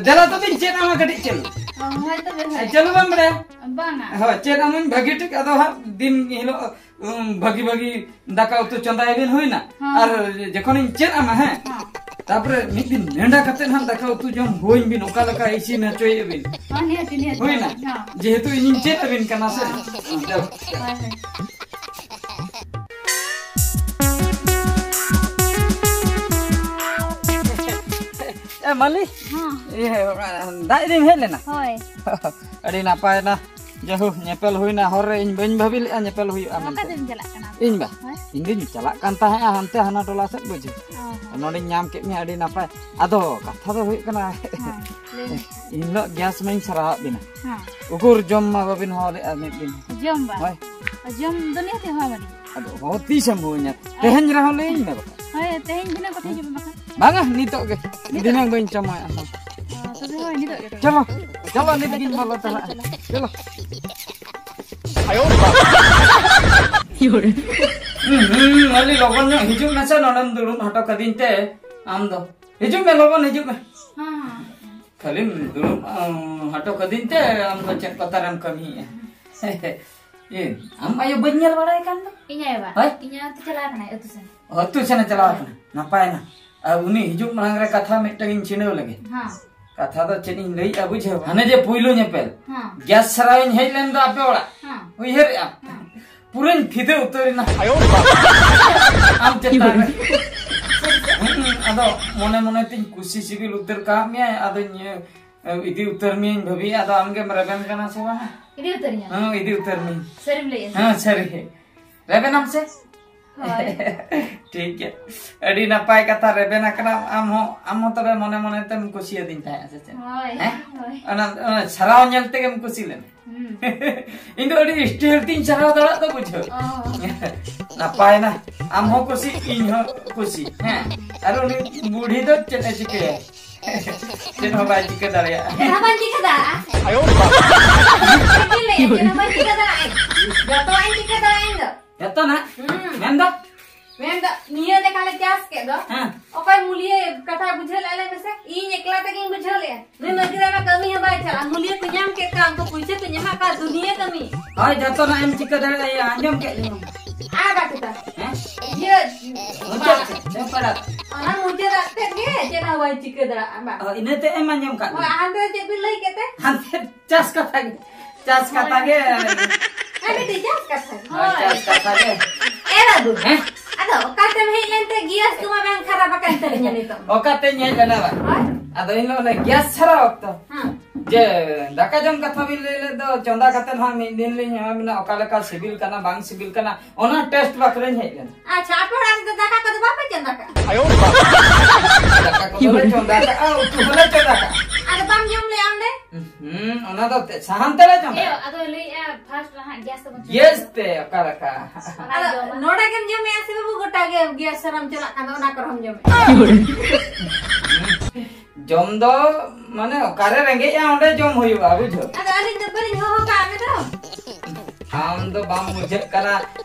ᱫᱮᱞᱟ ᱛᱚᱵᱮᱧ ᱪᱮᱫ ᱟᱢᱟ ᱠᱟᱹᱴᱤᱡ ᱪᱟᱹᱞᱩ᱾ ᱚ, ᱦᱳᱭ ᱛᱚᱵᱮ, ᱦᱳᱭ᱾ ᱪᱟᱹᱞᱩ ᱵᱟᱢ ᱵᱟᱲᱟᱭᱟ? ᱵᱟᱝᱟ᱾ ᱦᱳᱭ, ᱪᱮᱫ ᱟᱢᱟᱧ ᱵᱷᱟᱹᱜᱤ ᱴᱷᱤᱠ, ᱟᱫᱚ ᱦᱟᱸᱜ ᱫᱤᱱ ᱦᱤᱞᱳᱜ ᱩᱢ, ᱵᱷᱟᱹᱜᱤ ᱵᱷᱟᱹᱜᱤ ᱫᱟᱠᱟ ᱩᱛᱩ ᱪᱚᱸᱫᱟᱭ ᱵᱤᱱ, ᱦᱩᱭᱱᱟ? ᱦᱚᱸ᱾ ᱟᱨ ᱡᱚᱠᱷᱚᱱᱤᱧ ᱪᱮᱫ ᱟᱢᱟ, ᱦᱮᱸ? ᱦᱚᱸ᱾ ᱛᱟᱯᱚᱨᱮ ᱢᱤᱫ ᱫᱤᱱ ᱱᱮᱰᱟ ᱠᱟᱛᱮ ᱦᱟᱸᱜ ᱫᱟᱠᱟ ᱩᱛᱩ ᱡᱚᱢ ᱦᱩᱭ ᱵᱤᱱ, ᱚᱠᱟ ᱞᱮᱠᱟ ᱤᱥᱤᱱ ᱦᱚᱪᱚᱭᱮᱫ ᱵᱤᱱ᱾ ᱦᱚᱸ, ᱱᱤᱦᱟᱹᱛᱤ, ᱱᱤᱦᱟᱹᱛᱤ᱾ ᱦᱩᱭᱱᱟ? ᱦᱚᱸ᱾ ᱡᱮᱦᱮᱛᱩ ᱤᱧᱤᱧ ᱪᱮᱫ ᱟᱹᱵᱤᱱ ᱠᱟᱱᱟ ᱥᱮ᱾ ᱦᱚᱸ᱾ ᱦᱚᱸ, ᱪᱚᱞᱚ᱾ ᱦᱳᱭ, ᱦᱳᱭ᱾ ᱮ, ᱢᱟᱹᱞᱤ᱾ ᱦᱚᱸ᱾ ᱤᱭᱟᱹ, ᱫᱟᱜ ᱤᱫᱤᱢ ᱦᱮᱡ ᱞᱮᱱᱟ? ᱦᱳᱭ᱾ ᱟᱹᱰᱤ ᱱᱟᱯᱟᱭ ᱮᱱᱟ᱾ ᱡᱟᱭᱦᱳᱠ, ᱧᱮᱯᱮᱞ ᱦᱩᱭᱱᱟ ᱦᱚᱨ ᱨᱮ, ᱤᱧ ᱵᱟᱹᱧ ᱵᱷᱟᱹᱵᱤ ᱞᱮᱫᱼᱟ ᱧᱮᱯᱮᱞ ᱦᱩᱭᱩᱜᱼᱟ ᱚᱠᱟ ᱢᱮᱱᱛᱮ᱾ ᱛᱮᱢ ᱪᱟᱞᱟᱜ ᱠᱟᱱᱟ? ᱤᱧ ᱵᱟ? ᱦᱳᱭ᱾ ᱤᱧ ᱫᱩᱧ ᱪᱟᱞᱟᱜ ᱠᱟᱱ ᱛᱟᱦᱮᱸᱜᱼᱟ ᱦᱟᱱᱛᱮ ᱦᱟᱱᱟ ᱴᱚᱞᱟ ᱥᱮᱫ, ᱵᱩᱡᱷᱟᱹᱣ᱾ ᱚ ᱦᱚᱸ᱾ ᱱᱚᱰᱮᱧ ᱧᱟᱢ ᱠᱮᱫ ᱢᱮᱭᱟ, ᱟᱹᱰᱤ ᱱᱟᱯᱟᱭ᱾ ᱟᱫᱚ ᱠᱟᱛᱷᱟ ᱫᱚ ᱦᱩᱭᱩᱜ ᱠᱟᱱᱟ, ᱦᱮᱸ, ᱞᱟᱹᱭ ᱢᱮ᱾ ᱤᱧ ᱦᱤᱞᱳᱜ ᱜᱮᱥ ᱢᱟᱧ ᱥᱟᱨᱟᱣᱟᱫ ᱵᱤᱱᱟ᱾ ᱦᱮᱸ᱾ ᱩᱠᱩᱨ ᱡᱚᱢ ᱢᱟ ᱵᱟᱵᱤᱱ ᱦᱚᱦᱚ ᱞᱮᱫᱼᱟ ᱢᱤᱫ ᱫᱤᱱ᱾ ᱡᱚᱢ ᱵᱟ? ᱦᱳᱭ᱾ ᱡᱚᱢ ᱫᱚ ᱱᱤᱦᱟᱹᱛ ᱦᱚᱦᱚ ᱟᱹᱢᱟᱹᱧ᱾ ᱟᱫᱚ ᱦᱚᱦᱚ ᱛᱤᱥ ᱮᱢ ᱦᱚᱦᱚᱧᱟ? ᱛᱮᱦᱮᱧ ᱨᱮᱦᱚᱸ ᱞᱟᱹᱭᱟᱹᱧ ᱢᱮ ᱵᱟᱠᱷᱟᱱ᱾ ᱦᱳᱭ, ᱛᱮᱦᱮᱧ ᱫᱷᱤᱱᱟᱹᱝ ᱠᱚᱛᱮ ᱦᱤᱡᱩᱜ ᱢᱮ ᱵᱟᱠᱷᱟᱱ᱾ ᱵᱟᱝᱟ, ᱱᱤᱛᱚᱜ ᱜᱮ᱾ ᱱᱤᱛᱚᱜ? ᱫᱷᱤᱱᱟᱹᱝ ᱵᱟᱹᱧ ᱪᱟᱢᱟᱭᱟ ᱦᱚᱸ᱾ ᱚ, ᱛᱚᱵᱮ ᱦᱳᱭ, ᱱᱤᱛᱚᱜ ᱜᱮ ᱛᱚᱵᱮ᱾ ᱪᱚᱞᱚ, ᱪᱚᱞᱚ, ᱱᱤᱛ ᱜᱤᱧ ᱵᱚᱞᱚ ᱛᱚᱨᱟᱜᱼᱟ᱾ ᱪᱚᱞᱚ᱾ ᱦᱩᱸ, ᱦᱩᱸ, ᱢᱟᱹᱞᱤ, ᱞᱚᱜᱚᱱ ᱧᱚᱜ ᱦᱤᱡᱩᱜ ᱢᱮᱥᱮ, ᱱᱚᱰᱮᱢ ᱫᱩᱲᱩᱵ ᱦᱚᱴᱚ ᱠᱟᱹᱫᱤᱧ ᱛᱮ ᱟᱢ ᱫᱚ᱾ ᱦᱤᱡᱩᱜ ᱢᱮ, ᱞᱚᱜᱚᱱ ᱦᱤᱡᱩᱜ ᱢᱮ᱾ ᱦᱮᱸ, ᱦᱮᱸ᱾ ᱠᱷᱟᱹᱞᱤᱢ ᱫᱩᱲᱩᱵ, ᱟᱸ, ᱦᱚᱴᱚ ᱠᱟᱹᱫᱤᱧ ᱛᱮ ᱟᱢ ᱫᱚ ᱪᱮᱫ ᱯᱟᱛᱟᱨᱮᱢ ᱠᱟᱹᱢᱤᱭᱮᱫᱼᱟ? ᱮ, ᱟᱢ ᱟᱭᱳ ᱵᱟᱹᱧ ᱧᱮᱞ ᱵᱟᱲᱟᱭ ᱠᱟᱱ ᱫᱚ? ᱤᱧ ᱟᱭᱳ ᱵᱟ? ᱦᱳᱭ᱾ ᱤᱧ ᱟᱭᱳ ᱛᱚ ᱪᱟᱞᱟᱣ ᱠᱟᱱᱟᱭ ᱟᱹᱛᱩ ᱥᱮᱱ᱾ ᱚ, ᱟᱹᱛᱩ ᱥᱮᱱᱮ ᱪᱟᱞᱟᱣ ᱠᱟᱱᱟ᱾ ᱱᱟᱯᱟᱭ ᱱᱟ᱾ ᱟᱨ ᱩᱱᱤ ᱦᱤᱡᱩᱜ ᱢᱟᱲᱟᱝ ᱨᱮ ᱠᱟᱛᱷᱟ ᱢᱤᱫᱴᱟᱝ ᱤᱧ ᱪᱷᱤᱰᱟᱹᱣ ᱞᱮᱜᱮ᱾ ᱦᱮᱸ᱾ ᱠᱟᱛᱷᱟ ᱫᱚ ᱪᱮᱫ ᱤᱧ ᱞᱟᱹᱭᱮᱫᱼᱟ ᱵᱩᱡᱷᱟᱹᱣ? ᱦᱟᱱᱮ ᱡᱮ ᱯᱩᱭᱞᱩ ᱧᱮᱯᱮᱞ᱾ ᱦᱮᱸ᱾ ᱜᱮᱥ ᱥᱟᱨᱟᱣᱤᱧ ᱦᱮᱡ ᱞᱮᱱ ᱫᱚ ᱟᱯᱮ ᱚᱲᱟᱜ᱾ ᱦᱮᱸ᱾ ᱩᱭᱦᱟᱹᱨᱮᱫᱼᱟ? ᱦᱮᱸ᱾ ᱯᱩᱨᱟᱹᱧ ᱯᱷᱤᱫᱟᱹ ᱩᱛᱟᱹᱨᱮᱱᱟ᱾ ᱟᱢ ᱪᱮᱛᱟᱱ ᱨᱮ᱾ ᱦᱩᱸ, ᱟᱫᱚ ᱢᱚᱱᱮ ᱢᱚᱱᱮ ᱛᱤᱧ ᱠᱩᱥᱤ ᱥᱤᱵᱤᱞ ᱩᱛᱟᱹᱨ ᱠᱟᱜ ᱢᱮᱭᱟᱭ, ᱟᱫᱚᱧ, ᱮ, ᱤᱫᱤ ᱩᱛᱟᱹᱨ ᱢᱤᱭᱟᱹᱧ ᱵᱷᱟᱹᱵᱤᱭᱮᱫᱼᱟ, ᱟᱫᱚ ᱟᱢᱜᱮᱢ ᱨᱮᱵᱮᱱ ᱠᱟᱱᱟ ᱥᱮ ᱵᱟᱝ? ᱤᱫᱤ ᱩᱛᱟᱹᱨᱤᱧᱟ? ᱦᱮᱸ, ᱤᱫᱤ ᱩᱛᱟᱹᱨ ᱢᱤᱭᱟᱹᱧ᱾ ᱥᱟᱹᱨᱤᱢ ᱞᱟᱹᱭᱮᱫᱼᱟ ᱥᱮ? ᱦᱮᱸ, ᱥᱟᱹᱨᱤ ᱜᱮ᱾ ᱨᱮᱵᱮᱱᱟᱢ ᱥᱮ? ᱦᱳᱭ᱾ ᱴᱷᱤᱠ ᱜᱮᱭᱟ᱾ ᱟᱹᱰᱤ ᱱᱟᱯᱟᱭ ᱠᱟᱛᱷᱟ, ᱨᱮᱵᱮᱱ ᱟᱠᱟᱱᱟᱢ ᱟᱢ ᱦᱚᱸ, ᱟᱢ ᱦᱚᱸ ᱛᱚᱵᱮ ᱢᱚᱱᱮ ᱢᱚᱱᱮ ᱛᱮᱢ ᱠᱩᱥᱤᱭᱟᱫᱤᱧ ᱛᱟᱦᱮᱸᱫ ᱥᱮ ᱪᱮᱫ? ᱦᱳᱭ, ᱦᱮᱸ? ᱦᱳᱭ᱾ ᱚᱱᱟ, ᱚᱱᱟ ᱥᱟᱨᱟᱣ ᱧᱮᱞ ᱛᱮᱜᱮᱢ ᱠᱩᱥᱤ ᱞᱮᱱᱟ? ᱦᱩᱸ᱾ ᱤᱧ ᱫᱚ ᱟᱹᱰᱤ ᱥᱴᱟᱭᱤᱞ ᱛᱤᱧ ᱥᱟᱨᱟᱣ ᱫᱟᱲᱮᱭᱟᱜ ᱫᱚ ᱵᱩᱡᱷᱟᱹᱣ᱾ ᱚ᱾ ᱱᱟᱯᱟᱭ ᱱᱟ, ᱟᱢ ᱦᱚᱸ ᱠᱩᱥᱤ, ᱤᱧ ᱦᱚᱸ ᱠᱩᱥᱤ᱾ ᱦᱮᱸ, ᱟᱨ ᱩᱱᱤ ᱵᱩᱲᱦᱤ ᱫᱚ ᱪᱮᱫ ᱮ ᱪᱤᱠᱟᱹᱭᱟ? ᱪᱮᱫ ᱦᱚᱸ ᱵᱟᱭ ᱪᱤᱠᱟᱹ ᱫᱟᱲᱮᱭᱟᱜᱼᱟ᱾ ᱪᱮᱫ ᱦᱚᱸ ᱵᱟᱹᱧ ᱪᱤᱠᱟᱹ ᱫᱟᱲᱮᱭᱟᱜᱼᱟ᱾ ᱟᱭᱳ ᱵᱟᱵᱟ᱾ ᱪᱮᱫ ᱤᱧ ᱞᱟᱹᱭᱟ? ᱪᱮᱫ ᱦᱚᱸ ᱵᱟᱹᱧ ᱪᱤᱠᱟᱹ ᱫᱟᱲᱮᱭᱟᱜᱼᱟ᱾ ᱡᱚᱛᱚᱣᱟᱜ ᱤᱧ ᱪᱤᱠᱟᱹ ᱫᱟᱲᱮᱭᱟᱜᱼᱟ ᱤᱧ ᱫᱚ᱾ ᱡᱚᱛᱚᱱᱟᱜ? ᱦᱩᱸ᱾ ᱢᱮᱱᱫᱚ? ᱢᱮᱱᱫᱚ ᱱᱤᱭᱟᱹ ᱞᱮᱠᱟᱞᱮ ᱪᱟᱥ ᱠᱮᱫ ᱫᱚ᱾ ᱦᱮᱸ᱾ ᱚᱠᱚᱭ ᱢᱩᱞᱤᱭᱟᱹ ᱠᱟᱛᱷᱟ ᱵᱩᱡᱷᱟᱹᱣ ᱞᱮᱫᱼᱟ ᱞᱟᱹᱭ ᱢᱮᱥᱮ? ᱤᱧ ᱮᱠᱞᱟ ᱛᱮᱜᱤᱧ ᱵᱩᱡᱷᱟᱹᱣ ᱞᱮᱫᱼᱟ᱾ ᱱᱩᱭ ᱢᱟᱹᱜᱤᱨ ᱟᱭᱢᱟ ᱠᱟᱹᱢᱤ ᱦᱚᱸ ᱵᱟᱭ ᱪᱟᱞᱟᱜᱼᱟ᱾ ᱢᱩᱞᱤᱭᱟᱹ ᱠᱚ ᱧᱟᱢ ᱠᱮᱫ ᱠᱚᱣᱟ, ᱩᱱᱠᱩ ᱯᱩᱭᱥᱟᱹ ᱠᱚ ᱧᱟᱢᱟ ᱠᱟ ᱫᱩᱱᱤᱭᱟᱹ ᱠᱟᱹᱢᱤ᱾ ᱦᱳᱭ, ᱡᱚᱛᱚᱱᱟᱜ ᱮᱢ ᱪᱤᱠᱟᱹ ᱫᱟᱲᱮᱭᱟᱜᱼᱟ, ᱟᱸᱡᱚᱢ ᱠᱮᱫ ᱫᱚᱧ᱾ ᱟᱨ ᱵᱟᱠᱷᱟᱱ ᱦᱮᱸ? ᱤᱭᱟᱹ, ᱢᱩᱪᱟᱹᱫ ᱥᱮᱫ, ᱪᱮᱫ ᱯᱟᱲᱟᱜ? ᱚᱱᱟ ᱢᱩᱪᱟᱹᱫ ᱟᱜ ᱛᱮᱫ ᱜᱮ ᱪᱮᱫ ᱦᱚᱸ ᱵᱟᱭ ᱪᱤᱠᱟᱹ ᱫᱟᱲᱮᱭᱟᱜᱼᱟ, ᱵᱟᱝ? ᱚ, ᱤᱱᱟᱹ ᱛᱮᱫ ᱮᱢ ᱟᱸᱡᱚᱢ ᱠᱟᱜ ᱦᱳᱭ, ᱜᱮᱭᱟ᱾ ᱦᱟᱱᱛᱮ ᱪᱮᱫ ᱵᱤᱱ ᱞᱟᱹᱭ ᱠᱮᱫ ᱛᱮ? ᱦᱟᱱᱛᱮ ᱪᱟᱥ ᱠᱟᱛᱷᱟ ᱜᱮ, ᱪᱟᱥ ᱠᱟᱛᱷᱟ ᱜᱮ᱾ ᱦᱮᱸ, ᱵᱤᱴᱤ, ᱪᱟᱥ ᱠᱟᱛᱷᱟ ᱜᱮ᱾ ᱦᱳᱭ, ᱦᱳᱭ᱾ ᱪᱟᱥ ᱠᱟᱛᱷᱟ ᱜᱮ᱾ ᱮ ᱵᱟᱹᱵᱩ, ᱦᱮᱸ? ᱟᱫᱚ ᱚᱠᱟᱛᱮᱢ ᱦᱮᱡ ᱞᱮᱱᱛᱮ ᱜᱮᱥ ᱠᱚᱢᱟ ᱵᱟᱝ ᱠᱷᱟᱨᱟᱯ ᱟᱠᱟᱱ ᱛᱟᱹᱞᱤᱧᱟ ᱱᱤᱛᱚᱜ? ᱚᱠᱟᱛᱮᱧ ᱦᱮᱡ ᱞᱮᱱᱟ ᱵᱟᱝ? ᱦᱳᱭ᱾ ᱟᱫᱚ ᱤᱧ ᱫᱚ ᱚᱱᱮ ᱜᱮᱥ ᱥᱟᱨᱟᱣ ᱚᱠᱛᱚ ᱦᱮᱸ᱾ ᱡᱮ, ᱫᱟᱠᱟ ᱡᱚᱢ ᱠᱟᱛᱷᱟ ᱵᱤᱱ ᱞᱟᱹᱭ ᱞᱮᱫ ᱫᱚ, ᱪᱚᱸᱫᱟ ᱠᱟᱛᱮ ᱦᱟᱸᱜ ᱢᱤᱫ ᱫᱤᱱ ᱞᱤᱧ ᱮᱢᱟ ᱵᱤᱱᱟ, ᱚᱠᱟ ᱞᱮᱠᱟ ᱥᱤᱵᱤᱞ ᱠᱟᱱᱟ ᱵᱟᱝ ᱥᱤᱵᱤᱞ ᱠᱟᱱᱟ, ᱚᱱᱟ ᱴᱮᱥᱴ ᱵᱟᱠᱷᱨᱟᱧ ᱦᱮᱡ ᱞᱮᱱᱟ᱾ ᱟᱪᱪᱷᱟ, ᱟᱯᱮ ᱚᱲᱟᱜ ᱨᱮᱫᱚ ᱫᱟᱠᱟ ᱠᱚᱫᱚ ᱵᱟᱯᱮ ᱪᱚᱸᱫᱟ ᱠᱟᱜᱼᱟ? ᱫᱟᱠᱟ ᱠᱚᱫᱚ ᱞᱮ ᱪᱚᱸᱫᱟ ᱠᱟᱜᱼᱟ, ᱩᱛᱩ ᱦᱚᱸᱞᱮ ᱪᱚᱸᱫᱟ ᱠᱟᱜᱼᱟ᱾ ᱟᱫᱚ ᱵᱟᱢ ᱡᱚᱢ ᱞᱮᱜᱼᱟ ᱚᱸᱰᱮ? ᱦᱩᱸ, ᱚᱱᱟ ᱫᱚ ᱛᱮ-, ᱥᱟᱦᱟᱱ ᱛᱮᱞᱮ ᱪᱚᱸᱫᱟ᱾ ᱮᱭᱳ, ᱟᱫᱚ ᱞᱟᱹᱭᱮᱜᱼᱟ, ᱯᱷᱟᱥᱴ ᱨᱮ ᱦᱟᱸᱜ ᱜᱮᱥ ᱛᱮᱵᱚᱱ ᱪᱚᱸᱫᱟ᱾ ᱜᱮᱥ ᱛᱮ ᱚᱠᱟ ᱞᱮᱠᱟ? ᱚᱱᱟ ᱟᱫᱚ ᱡᱚᱢᱟ᱾ ᱱᱚᱰᱮ ᱜᱮᱢ ᱡᱚᱢᱮᱜᱼᱟ ᱥᱮ ᱵᱟᱹᱵᱩ, ᱜᱚᱴᱟ ᱜᱮ ᱜᱮᱥ ᱨᱮᱢ ᱪᱟᱞᱟᱜ ᱠᱟᱱ ᱫᱚ, ᱚᱱᱟ ᱠᱚᱨᱮ ᱦᱚᱸᱢ ᱡᱚᱢᱮᱜᱼᱟ? ᱡᱚᱢ ᱫᱚ ᱢᱟᱱᱮ ᱚᱠᱟᱨᱮ ᱨᱮᱸᱜᱮᱡᱼᱟ ᱚᱸᱰᱮ ᱡᱚᱢ ᱦᱩᱭᱩᱜᱼᱟ, ᱵᱩᱡᱷᱟᱹᱣ᱾ ᱟᱫᱚ ᱟᱹᱞᱤᱧ ᱫᱚ ᱵᱟᱹᱞᱤᱧ ᱦᱚᱦᱚ ᱠᱟᱜ ᱢᱮ ᱫᱚ᱾ ᱟᱢ ᱫᱚ ᱵᱟᱢ ᱵᱩᱡᱷᱟᱹᱜ ᱠᱟᱱᱟ,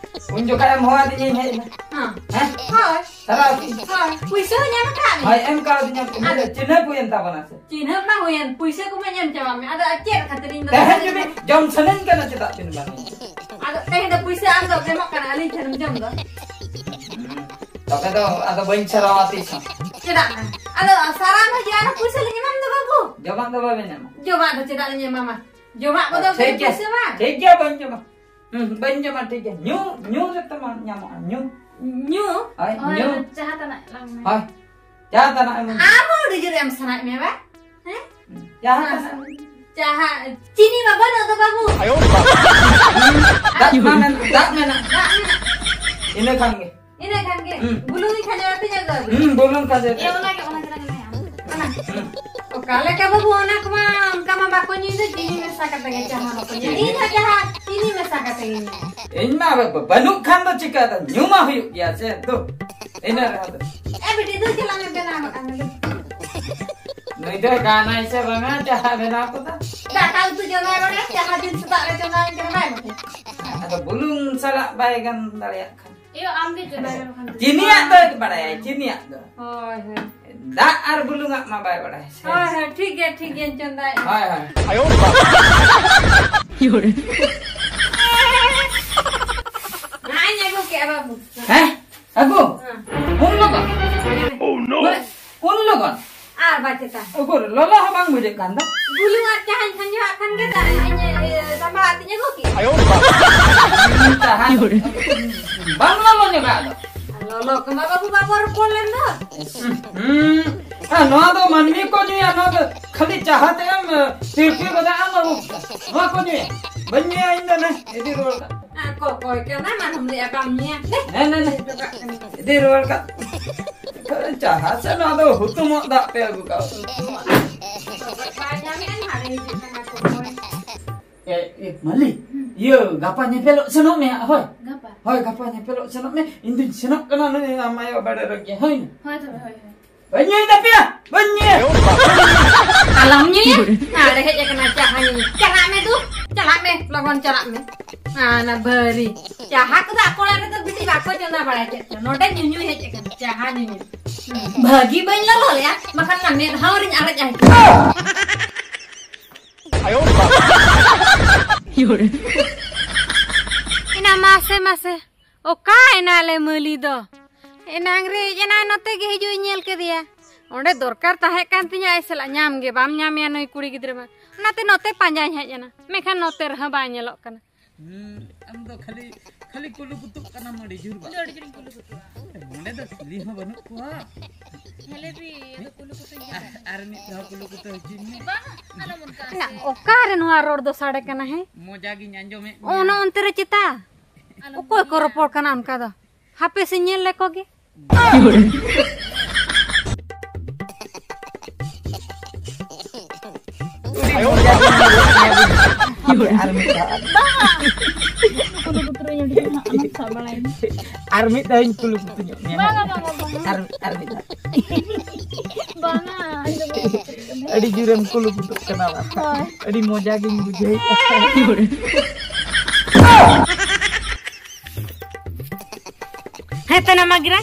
ᱩᱱ ᱡᱚᱠᱷᱟᱡ ᱮᱢ ᱦᱚᱦᱚ ᱟᱹᱫᱤᱧᱟ ᱤᱧ ᱦᱮᱡ ᱮᱱᱟ᱾ ᱦᱮᱸ᱾ ᱦᱮᱸ? ᱦᱳᱭ᱾ ᱥᱟᱨᱟ ᱟᱹᱛᱩ᱾ ᱦᱳᱭ᱾ ᱯᱩᱭᱥᱟᱹ ᱦᱚᱸ ᱧᱟᱢ ᱟᱠᱟᱫ ᱢᱮ᱾ ᱦᱳᱭ, ᱮᱢ ᱠᱟᱣᱫᱤᱧᱟ, ᱟᱫᱚ ᱪᱤᱱᱦᱟᱹᱯ ᱦᱩᱭᱮᱱ ᱛᱟᱵᱚᱱᱟ ᱥᱮ? ᱪᱤᱱᱦᱟᱹᱯ ᱢᱟ ᱦᱩᱭᱮᱱ, ᱯᱩᱭᱥᱟᱹ ᱠᱚᱢᱟᱧ ᱮᱢ ᱪᱟᱵᱟᱜ ᱢᱮ᱾ ᱟᱫᱚ ᱪᱮᱫ ᱠᱷᱟᱹᱛᱤᱨ ᱤᱧ ᱫᱚ ᱛᱮᱦᱮᱧ ᱡᱩᱫᱤ ᱡᱚᱢ ᱥᱟᱱᱟᱧ ᱠᱟᱱᱟ, ᱪᱮᱫᱟᱜ ᱪᱚᱧ ᱵᱟᱝ ᱤᱧ? ᱟᱫᱚ ᱛᱮᱦᱮᱧ ᱫᱚ ᱯᱩᱭᱥᱟᱹ ᱟᱢ ᱫᱚ ᱮᱢᱚᱜ ᱠᱟᱱᱟ ᱟᱹᱞᱤᱧ ᱴᱷᱮᱱᱮᱢ ᱡᱚᱢ ᱫᱚ᱾ ᱦᱩᱸ᱾ ᱛᱚᱵᱮ ᱫᱚ ᱟᱫᱚ ᱵᱟᱹᱧ ᱥᱮᱨᱣᱟ ᱛᱤᱥ ᱦᱚᱸ᱾ ᱪᱮᱫᱟᱜ ᱵᱟᱝ? ᱟᱫᱚ ᱥᱟᱨᱟ ᱢᱟ ᱡᱮ ᱟᱨᱚ ᱯᱩᱭᱥᱟᱹ ᱞᱤᱧ ᱮᱢᱟᱢ ᱫᱚ ᱵᱟᱹᱵᱩ᱾ ᱡᱚᱢᱟᱜ ᱫᱚ ᱵᱟᱵᱮᱱ ᱮᱢᱟ? ᱡᱚᱢᱟᱜ ᱫᱚ ᱪᱮᱫᱟᱜ ᱞᱤᱧ ᱮᱢᱟᱢᱟ? ᱡᱚᱢᱟᱜ ᱠᱚᱫᱚ ᱴᱷᱤᱠ ᱵᱮᱱ ᱜᱮᱭᱟ, ᱯᱩᱭᱥᱟᱹ ᱢᱟ᱾ ᱴᱷᱤᱠ ᱜᱮᱭᱟ, ᱵᱟᱹᱧ ᱡᱚᱢᱟ᱾ ᱦᱩᱸ, ᱵᱟᱹᱧ ᱡᱚᱢᱟ, ᱴᱷᱤᱠ ᱜᱮᱭᱟ᱾ ᱧᱩ, ᱧᱩ ᱨᱮ ᱛᱟᱢᱟ ᱧᱟᱢᱚᱜᱼᱟ, ᱧᱩ᱾ ᱧᱩ? ᱦᱳᱭ, ᱦᱳᱭ, ᱧᱩ᱾ ᱚᱱᱟ ᱪᱟᱦᱟ ᱛᱟᱱᱟᱜ ᱞᱟᱝ ᱢᱮ᱾ ᱦᱳᱭ᱾ ᱪᱟᱦᱟ ᱛᱟᱱᱟᱜ ᱮᱢ᱾ ᱟᱢ ᱦᱚᱸ ᱟᱹᱰᱤ ᱡᱳᱨ ᱮᱢ ᱥᱟᱱᱟᱭᱮᱫ ᱢᱮᱭᱟ ᱵᱟ? ᱦᱮᱸ? ᱪᱟᱦᱟ ᱛᱟᱱᱟᱜ ᱮᱢ᱾ ᱪᱟᱦᱟ, ᱪᱤᱱᱤ ᱢᱟ ᱵᱟᱹᱱᱩᱜ ᱫᱚ ᱵᱟᱹᱵᱩ᱾ ᱫᱟᱜ ᱢᱟ ᱢᱮᱱᱟᱜ, ᱫᱟᱜ ᱢᱮᱱᱟᱜ᱾ ᱫᱟᱜ ᱢᱮᱱᱟᱜ᱾ ᱤᱱᱟᱹ ᱠᱷᱟᱱ ᱜᱮ᱾ ᱤᱱᱟᱹ ᱠᱷᱟᱱ ᱜᱮ? ᱦᱩᱸ᱾ ᱵᱩᱞᱩᱝ ᱤᱧ ᱠᱷᱟᱸᱡᱚ ᱟᱹᱛᱤᱧ ᱟᱹᱜᱩ ᱟᱹᱜᱩ᱾ ᱦᱩᱸ, ᱵᱩᱞᱩᱝ ᱠᱷᱟᱸᱡᱚ᱾ ᱮ, ᱚᱱᱟ ᱜᱮ, ᱚᱱᱟ ᱜᱮ, ᱚᱱᱟ ᱜᱮ, ᱚᱱᱟ ᱜᱮ᱾ ᱦᱩᱸ᱾ ᱚᱠᱟ ᱞᱮᱠᱟ ᱵᱟᱹᱵᱩ, ᱚᱱᱟ ᱠᱚᱢᱟ ᱚᱱᱠᱟ ᱢᱟ ᱵᱟᱠᱚ ᱧᱩᱭ ᱫᱚ, ᱪᱤᱱᱤ ᱢᱮᱥᱟ ᱠᱟᱛᱮ ᱜᱮ ᱪᱟᱦᱟ ᱵᱟᱠᱚ ᱧᱩᱭᱟ᱾ ᱤᱧ ᱦᱚᱸ ᱪᱟᱦᱟ ᱪᱤᱱᱤ ᱢᱮᱥᱟ ᱠᱟᱛᱮ ᱜᱤᱧ ᱧᱩᱭᱟ᱾ ᱤᱧ ᱢᱟ ᱵᱟ-, ᱵᱟ-, ᱵᱟᱹᱱᱩᱜ ᱠᱷᱟᱱ ᱫᱚ ᱪᱤᱠᱟᱹ ᱫᱚ? ᱧᱩ ᱢᱟ ᱦᱩᱭᱩᱜ ᱜᱮᱭᱟ ᱥᱮ, ᱫᱩ᱾ ᱤᱱᱟᱹ ᱨᱮᱦᱚᱸ ᱫᱚ᱾ ᱮ ᱵᱤᱴᱤ, ᱫᱩ ᱪᱟᱞᱟᱜ ᱢᱮ, ᱵᱮᱱᱟᱣ ᱜᱚᱫ ᱠᱟᱜ ᱢᱮ, ᱫᱩ᱾ ᱱᱩᱭ ᱫᱚᱭ ᱜᱟᱱᱟᱭ ᱥᱮ ᱵᱟᱝᱟ ᱪᱟᱦᱟ ᱵᱮᱱᱟᱣ ᱠᱚᱫᱚ? ᱫᱟᱠᱟ ᱩᱛᱩ ᱪᱚᱸᱫᱟᱭ ᱵᱟᱲᱟᱭᱟ, ᱪᱟᱦᱟ ᱫᱤᱱ ᱥᱮᱛᱟᱜ ᱨᱮ ᱪᱚᱸᱫᱟᱭ ᱠᱟᱱᱟ, ᱵᱟᱭ ᱵᱟᱲᱟᱭᱟ᱾ ᱟᱫᱚ ᱵᱩᱞᱩᱝ ᱥᱟᱞᱟᱜ ᱵᱟᱭ ᱜᱟᱱ ᱫᱟᱲᱮᱭᱟᱜ ᱠᱷᱟᱱ᱾ ᱮᱭᱳ, ᱟᱢ ᱜᱮ ᱪᱚᱸᱫᱟᱭ ᱢᱮ ᱵᱟᱠᱷᱟᱱ ᱫᱚ᱾ ᱪᱤᱱᱤᱭᱟᱜ ᱫᱚᱭ ᱵᱟᱲᱟᱭᱟ, ᱪᱤᱱᱤᱭᱟᱜ ᱫᱚ᱾ ᱦᱳᱭ, ᱦᱳᱭ᱾ ᱫᱟᱜ ᱟᱨ ᱵᱩᱞᱩᱝᱟᱜ ᱢᱟ ᱵᱟᱭ ᱵᱟᱲᱟᱭᱟ ᱥᱮ᱾ ᱦᱳᱭ, ᱦᱳᱭ, ᱴᱷᱤᱠ ᱜᱮᱭᱟ, ᱴᱷᱤᱠ ᱜᱮᱭᱟ, ᱪᱚᱸᱫᱟᱭ᱾ ᱦᱳᱭ, ᱦᱳᱭ᱾ ᱟᱭᱳ ᱵᱟᱵᱟ᱾ ᱦᱟᱸᱧ ᱟᱹᱜᱩ ᱠᱮᱜᱼᱟ, ᱵᱟᱹᱵᱩ᱾ ᱦᱮᱸ? ᱟᱹᱜᱩ? ᱦᱮᱸ᱾ ᱩᱱ ᱞᱚᱜᱚᱱ? ᱦᱮᱸ᱾ ᱢᱟᱱᱮ, ᱩᱱ ᱞᱚᱜᱚᱱ? ᱟᱨ ᱵᱟᱪᱮᱛᱟ᱾ ᱩᱠᱩᱨ, ᱞᱚᱞᱚ ᱦᱚᱸ ᱵᱟᱝ ᱵᱩᱡᱷᱟᱹᱜ ᱠᱟᱱ ᱫᱚ᱾ ᱵᱩᱞᱩᱝ ᱟᱨ ᱪᱟᱦᱟᱧ ᱠᱷᱟᱸᱡᱚᱣᱟᱜ ᱠᱷᱟᱱ ᱜᱮ, ᱫᱟᱜ ᱤᱧ, ᱮ, ᱥᱟᱢᱵᱟᱣᱟᱜ ᱛᱤᱧ ᱟᱹᱜᱩ ᱠᱮᱜᱼᱟ᱾ ᱟᱭᱳ ᱵᱟᱵᱟ᱾ ᱪᱟᱦᱟ ᱫᱚ ᱵᱟᱝ ᱞᱚᱞᱚ ᱧᱚᱜᱟᱜ ᱫᱚ᱾ ᱟᱨ ᱞᱚᱞᱚ ᱠᱟᱱᱟ ᱵᱟᱹᱵᱩ, ᱵᱟᱵᱚ ᱨᱚᱯᱚᱲ ᱞᱮᱱ ᱫᱚ᱾ ᱦᱩᱸ᱾ ᱟᱨ ᱱᱚᱣᱟ ᱫᱚ ᱢᱟᱹᱱᱢᱤ ᱠᱚ ᱧᱩᱭᱟ, ᱱᱚᱣᱟ ᱫᱚ ᱠᱷᱟᱹᱞᱤ ᱪᱟᱦᱟ ᱛᱮ ᱮᱢ ᱛᱤᱨᱯᱤ ᱜᱚᱫᱟ ᱟᱢ ᱵᱟᱹᱵᱩ᱾ ᱱᱚᱣᱟ ᱠᱚ ᱧᱩᱭᱟ᱾ ᱵᱟᱹᱧ ᱧᱩᱭᱟ ᱤᱧ ᱫᱚ, ᱱᱮ, ᱤᱫᱤ ᱨᱩᱣᱟᱹᱲ ᱠᱟᱜ᱾ ᱟᱨ ᱠᱚ ᱚᱠᱚᱭ ᱠᱟᱱᱟ, ᱢᱟᱱᱩᱢ ᱞᱟᱹᱭᱟ ᱵᱟᱢ ᱧᱩᱭᱟ᱾ ᱱᱮ, ᱱᱮ, ᱱᱮ᱾ ᱤᱫᱤ ᱨᱩᱣᱟᱹᱲ ᱠᱟᱜ᱾ ᱪᱟᱦᱟ ᱥᱮ ᱱᱚᱣᱟ ᱫᱚ ᱦᱩᱛᱩᱢᱚᱜ ᱫᱟᱜ ᱯᱮ ᱟᱹᱜᱩ ᱠᱟᱜ᱾ ᱵᱟᱭ ᱧᱟᱢᱮᱜᱼᱟ, ᱦᱟᱸᱰᱮ ᱦᱤᱡᱩᱜ ᱠᱟᱱᱟ ᱠᱚ ᱚᱠᱚᱭ᱾ ᱮ, ᱮ, ᱢᱟᱹᱞᱤ, ᱦᱩᱸ᱾ ᱤᱭᱟᱹ, ᱜᱟᱯᱟ ᱧᱮᱯᱮᱞᱚᱜ ᱥᱮᱱᱚᱜ ᱢᱮ, ᱦᱳᱭ᱾ ᱜᱟᱯᱟ? ᱦᱳᱭ, ᱜᱟᱯᱟ ᱧᱮᱯᱮᱞᱚᱜ ᱥᱮᱱᱚᱜ ᱢᱮ᱾ ᱤᱧ ᱫᱩᱧ ᱥᱮᱱᱚᱜ ᱠᱟᱱᱟ, ᱱᱩᱭ ᱟᱢ ᱟᱭᱳ ᱵᱟᱰᱮ ᱨᱮᱜᱮ, ᱦᱳᱭ᱾ ᱦᱳᱭ, ᱛᱚᱵᱮ, ᱦᱳᱭ, ᱦᱳᱭ᱾ ᱵᱟᱹᱧ ᱧᱩᱭ ᱛᱟᱯᱮᱭᱟ, ᱵᱟᱹᱧ ᱧᱩᱭᱟ᱾ ᱟᱞᱚᱢ ᱧᱩᱭᱟ᱾ ᱟᱲᱮ ᱦᱮᱡ ᱟᱠᱟᱱᱟ ᱪᱟᱦᱟ ᱧᱩ᱾ ᱪᱟᱞᱟᱜ ᱢᱮ ᱫᱩ, ᱪᱟᱞᱟᱜ ᱢᱮ, ᱞᱚᱜᱚᱱ ᱪᱟᱞᱟᱜ ᱢᱮ᱾ ᱟᱨ ᱚᱱᱟ ᱵᱷᱟᱹᱨᱤ ᱪᱟᱦᱟ ᱠᱚᱫᱚ ᱟᱠᱚ ᱚᱲᱟᱜ ᱨᱮᱫᱚ ᱵᱤᱴᱤ ᱵᱟᱠᱚ ᱪᱚᱸᱫᱟ ᱵᱟᱲᱟᱭ ᱪᱮᱫ ᱪᱚ᱾ ᱱᱚᱰᱮ ᱧᱩᱧᱩᱭ ᱦᱮᱡ ᱟᱠᱟᱱᱟ, ᱪᱟᱦᱟ ᱧᱩᱧᱩ᱾ ᱵᱷᱟᱹᱜᱤ ᱵᱟᱹᱧ ᱞᱚᱞᱚ ᱞᱮᱭᱟ, ᱵᱟᱠᱷᱟᱱ ᱚᱱᱟ ᱢᱮᱫᱦᱟ ᱨᱤᱧ ᱟᱨᱮᱡ ᱟᱭ ᱠᱟᱱᱟ᱾ ᱮᱱᱟ ᱢᱟᱥᱮ, ᱢᱟᱥᱮ, ᱚᱠᱟ ᱮᱱᱟᱞᱮ ᱢᱟᱹᱞᱤ ᱫᱚ? ᱮᱱᱟᱝ ᱨᱮ ᱦᱮᱡ ᱮᱱᱟᱭ, ᱱᱚᱛᱮ ᱜᱮ ᱦᱤᱡᱩᱜ ᱤᱧ ᱧᱮᱞ ᱠᱮᱫᱮᱭᱟ᱾ ᱚᱸᱰᱮ ᱫᱚᱨᱠᱟᱨ ᱛᱟᱦᱮᱸ ᱠᱟᱱ ᱛᱤᱧᱟᱹ, ᱟᱡ ᱥᱟᱞᱟᱜ ᱧᱟᱢ ᱜᱮ ᱵᱟᱢ ᱧᱟᱢᱮᱭᱟ ᱱᱩᱭ ᱠᱩᱲᱤ ᱜᱤᱫᱽᱨᱟᱹ ᱢᱟ᱾ ᱚᱱᱟᱛᱮ ᱱᱚᱛᱮ ᱯᱟᱸᱡᱟᱧ ᱦᱮᱡ ᱮᱱᱟ, ᱢᱮᱱᱠᱷᱟᱱ ᱱᱚᱛᱮ ᱨᱮᱦᱚᱸ ᱵᱟᱭ ᱧᱮᱞᱚᱜ ᱠᱟᱱᱟ᱾ ᱦᱩᱸ, ᱟᱢ ᱫᱚ ᱠᱷᱟᱹᱞᱤ, ᱠᱷᱟᱹᱞᱤ ᱠᱩᱞᱩ ᱠᱩᱛᱩᱜ ᱠᱟᱱᱟᱢ ᱟᱹᱰᱤ ᱡᱳᱨ ᱵᱟ? ᱤᱧ ᱫᱚ ᱟᱹᱰᱤ ᱡᱳᱨᱤᱧ ᱠᱩᱞᱩ ᱠᱩᱛᱩᱜᱼᱟ᱾ ᱱᱚᱰᱮ ᱫᱚ ᱪᱤᱞᱤ ᱦᱚᱸ ᱵᱟᱹᱱᱩᱜ ᱠᱚᱣᱟ᱾ ᱧᱮᱞᱮ ᱵᱤ, ᱟᱫᱚ ᱠᱩᱞᱩ ᱠᱩᱛᱩᱧ ᱟᱨ, ᱧᱮᱞᱟ᱾ ᱟᱨ ᱢᱤᱫ ᱫᱷᱟᱣ ᱠᱩᱞᱩ ᱠᱩᱛᱩ ᱦᱚᱪᱚᱧ ᱢᱮ᱾ ᱵᱟᱝ, ᱟᱞᱚᱢ ᱚᱱᱠᱟ ᱱᱟ, ᱥᱮ᱾ ᱚᱠᱟᱨᱮ ᱱᱚᱣᱟ ᱨᱚᱲ ᱫᱚ ᱥᱟᱰᱮ ᱠᱟᱱᱟ, ᱦᱮᱸ? ᱢᱚᱡᱟ ᱜᱤᱧ ᱟᱸᱡᱚᱢᱮᱫ ᱚᱱᱟ ᱢᱮᱭᱟ᱾ ᱚᱱᱛᱮ ᱨᱮ ᱪᱮᱛᱟ? ᱟᱞᱚᱢ ᱚᱠᱚᱭ ᱠᱚ ᱞᱟᱹᱭᱟ᱾ ᱨᱚᱯᱚᱲ ᱠᱟᱱᱟ ᱚᱱᱠᱟ ᱫᱚ? ᱦᱟᱯᱮ ᱥᱮ ᱧᱮᱞ ᱞᱮᱠᱚ ᱜᱮ᱾ ᱟᱨ ᱢᱤᱫ ᱫᱷᱟᱣ᱾ ᱵᱟᱝᱟ᱾ ᱠᱩᱞᱩ ᱠᱩᱛᱨᱟᱹᱧ ᱟᱹᱰᱤ ᱡᱳᱨ ᱦᱟᱸᱜ, ᱟᱞᱚᱢ ᱥᱟᱵ ᱵᱟᱲᱟᱭᱟ᱾ ᱟᱨ ᱢᱤᱫ ᱫᱷᱟᱣ ᱤᱧ ᱠᱩᱞᱩ ᱠᱩᱛᱩ ᱧᱚᱜ ᱢᱮᱭᱟ᱾ ᱵᱟᱝᱟ, ᱵᱟᱝᱟ, ᱵᱟᱝᱟ᱾ ᱟᱨ, ᱟᱨ ᱢᱤᱫ ᱫᱷᱟᱣ᱾ ᱵᱟᱝᱟ, ᱤᱧ ᱫᱚ ᱵᱟᱹᱧ ᱠᱩᱞᱩ ᱠᱩᱛᱩ ᱠᱟᱱᱟ᱾ ᱟᱹᱰᱤ ᱡᱳᱨᱮᱢ ᱠᱩᱞᱩ ᱠᱩᱛᱩᱜ ᱠᱟᱱᱟ ᱵᱟᱝ? ᱦᱳᱭ᱾ ᱟᱹᱰᱤ ᱢᱚᱡᱟ ᱜᱤᱧ ᱵᱩᱡᱷᱟᱹᱣᱮᱫᱼᱟ᱾ ᱦᱮᱸ ᱛᱚ ᱱᱟ ᱢᱟᱜᱽᱨᱟ,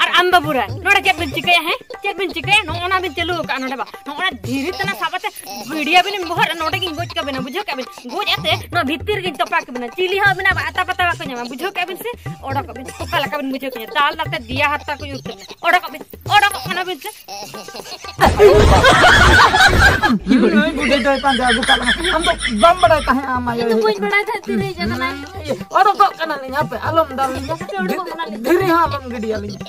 ᱟᱨ ᱟᱢ ᱵᱟᱹᱵᱩᱨᱟ, ᱱᱚᱰᱮ ᱪᱮᱫ ᱯᱮ ᱪᱤᱠᱟᱹᱭᱟ, ᱦᱮᱸ? ᱪᱮᱫ ᱵᱤᱱ ᱪᱤᱠᱟᱹᱭᱟ? ᱱᱚᱜᱼᱚ ᱱᱟ ᱵᱤᱱ ᱪᱟᱹᱞᱩ ᱟᱠᱟᱫᱼᱟ ᱱᱚᱰᱮ ᱵᱟ᱾ ᱱᱚᱜᱼᱚ ᱱᱟ ᱫᱷᱤᱨᱤ ᱛᱟᱱᱟ ᱥᱟᱵ ᱠᱟᱛᱮ ᱵᱷᱤᱲᱤᱭᱟ ᱵᱤᱱ ᱵᱚᱦᱚᱜ ᱨᱮ, ᱱᱚᱰᱮ ᱜᱤᱧ ᱜᱚᱡ ᱠᱟᱵᱤᱱᱟ, ᱵᱩᱡᱷᱟᱹᱣ ᱠᱮᱫ ᱵᱤᱱ? ᱜᱚᱡ ᱟᱛᱮ ᱱᱚᱣᱟ ᱵᱷᱤᱛᱤᱨ ᱨᱮᱜᱤᱧ ᱛᱚᱯᱟ ᱠᱟᱵᱤᱱᱟ, ᱪᱤᱞᱤ ᱦᱚᱸ ᱟᱵᱤᱱᱟᱜ ᱟᱛᱟ ᱯᱟᱛᱟ ᱵᱟᱠᱚ ᱧᱟᱢᱟ, ᱵᱩᱡᱷᱟᱹᱣ ᱠᱮᱫ ᱵᱤᱱ ᱥᱮ? ᱚᱰᱚᱠᱚᱜ ᱵᱤᱱ, ᱚᱠᱟ ᱞᱮᱠᱟ ᱵᱤᱱ ᱵᱩᱡᱷᱟᱹᱣ ᱠᱤᱧᱟ? ᱫᱟᱞ ᱫᱟᱞ ᱛᱮ ᱫᱮᱭᱟ ᱦᱟᱨᱛᱟ ᱠᱚ ᱧᱩᱨ ᱩᱛᱟᱹᱨ ᱵᱤᱱᱟ᱾ ᱚᱰᱚᱠᱚᱜ ᱵᱤᱱ, ᱚᱰᱚᱠᱚᱜ ᱠᱟᱱᱟ ᱵᱤᱱ ᱥᱮ? ᱱᱩᱭ ᱵᱩᱰᱷᱤ ᱫᱚᱭ ᱯᱟᱸᱡᱟ ᱟᱹᱜᱩ ᱠᱟᱜ ᱞᱟᱝᱟ᱾ ᱟᱢ ᱫᱚ ᱵᱟᱢ ᱵᱟᱲᱟᱭ ᱛᱟᱦᱮᱸᱜᱼᱟ, ᱟᱢ ᱟᱭᱳ ᱤᱧ ᱫᱚ ᱦᱮᱡ ᱵᱟᱹᱧ ᱠᱟᱱᱟ᱾ ᱵᱟᱲᱟᱭ ᱛᱟᱦᱮᱸᱫ ᱛᱤᱨᱮ ᱦᱮᱡ ᱟᱠᱟᱱᱟᱭ᱾ ᱤᱭᱟᱹ, ᱚᱰᱚᱠᱚᱜ ᱠᱟᱱᱟᱞᱤᱧ, ᱦᱟᱯᱮ ᱟᱞᱚᱢ ᱫᱟᱞ ᱞᱤᱧᱟ᱾ ᱚᱰᱚᱠᱚᱜ ᱠᱟᱱᱟᱞᱤᱧ᱾ ᱫᱷᱤᱨᱤ ᱦᱚᱸ ᱟᱞᱚᱢ ᱜᱤᱰᱤᱭᱟᱞᱤᱧᱟ᱾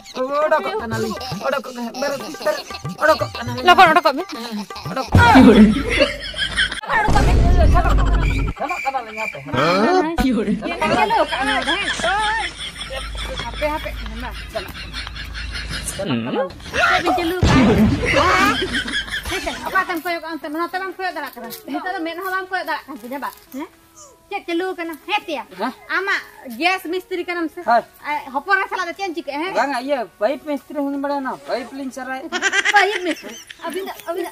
ᱚᱰᱚᱠᱚᱜ ᱠᱟᱱᱟᱞᱤᱧ, ᱚᱰᱚᱠᱚᱜ ᱠᱟᱱᱟᱞᱤᱧ᱾ ᱵᱮᱨᱮᱫ, ᱵᱮᱨᱮᱫ, ᱚᱰᱚᱠᱚᱜ ᱠᱟᱱᱟᱞᱤᱧ᱾ ᱞᱚᱜᱚᱱ ᱚᱰᱚᱠᱚᱜ ᱵᱤᱱ᱾ ᱦᱮᱸ, ᱚᱰᱚᱠᱚᱜ ᱠᱟᱱᱟᱞᱤᱧ᱾ ᱥᱮᱱᱚᱜ ᱠᱟᱱᱟᱞᱤᱧ ᱦᱟᱯᱮ᱾ ᱪᱮᱫ ᱪᱟᱹᱞᱩ ᱟᱠᱟᱫ ᱱᱚᱰᱮ? ᱦᱟᱯᱮ, ᱦᱟᱯᱮ, ᱦᱮᱸ, ᱢᱟ, ᱪᱟᱞᱟᱜ ᱠᱟᱱᱟ᱾ ᱪᱮᱫ ᱵᱤᱱ ᱪᱟᱹᱞᱩ ᱟᱠᱟᱫ? ᱦᱮᱸ ᱥᱮ, ᱚᱠᱟ ᱛᱮᱢ ᱠᱚᱭᱚᱜ ᱠᱟᱱ ᱛᱮ? ᱱᱚᱛᱮ ᱵᱟᱢ ᱠᱚᱭᱚᱜ ᱫᱟᱲᱮᱭᱟᱜ ᱠᱟᱱᱟ᱾ ᱱᱤᱛᱚᱜ ᱫᱚ ᱢᱮᱫ ᱦᱚᱸ ᱵᱟᱢ ᱠᱚᱭᱚᱜ ᱫᱟᱲᱮᱭᱟᱜ ᱠᱟᱱ ᱛᱤᱧᱟ ᱵᱟ? ᱦᱮᱸ? ᱪᱮᱫ ᱪᱟᱹᱞᱩ ᱟᱠᱟᱱᱟ? ᱦᱮᱸ ᱛᱮᱭᱟ? ᱦᱮᱸ? ᱟᱢᱟᱜ ᱜᱮᱥ ᱢᱤᱥᱛᱨᱤ ᱠᱟᱱᱟᱢ ᱥᱮ? ᱦᱳᱭ᱾ ᱟᱭ, ᱦᱚᱯᱚᱱ ᱮᱨᱟ ᱥᱟᱞᱟᱜ ᱫᱚ ᱪᱮᱫ ᱮᱢ ᱪᱤᱠᱟᱹᱜᱼᱟ, ᱦᱮᱸ? ᱵᱟᱝᱟ, ᱤᱭᱟᱹ, ᱯᱟᱭᱤᱯ ᱢᱤᱥᱛᱨᱤ ᱦᱚᱸᱞᱤᱧ ᱵᱟᱲᱟᱭᱟ, ᱱᱚᱣᱟ ᱯᱟᱭᱤᱯ ᱞᱤᱧ ᱥᱟᱨᱟᱭᱮᱫ᱾ ᱯᱟᱭᱤᱯ ᱢᱤᱥᱛᱨᱤ? ᱟᱹᱵᱤᱱ ᱫᱚ, ᱟᱹᱵᱤᱱ ᱫᱚ᱾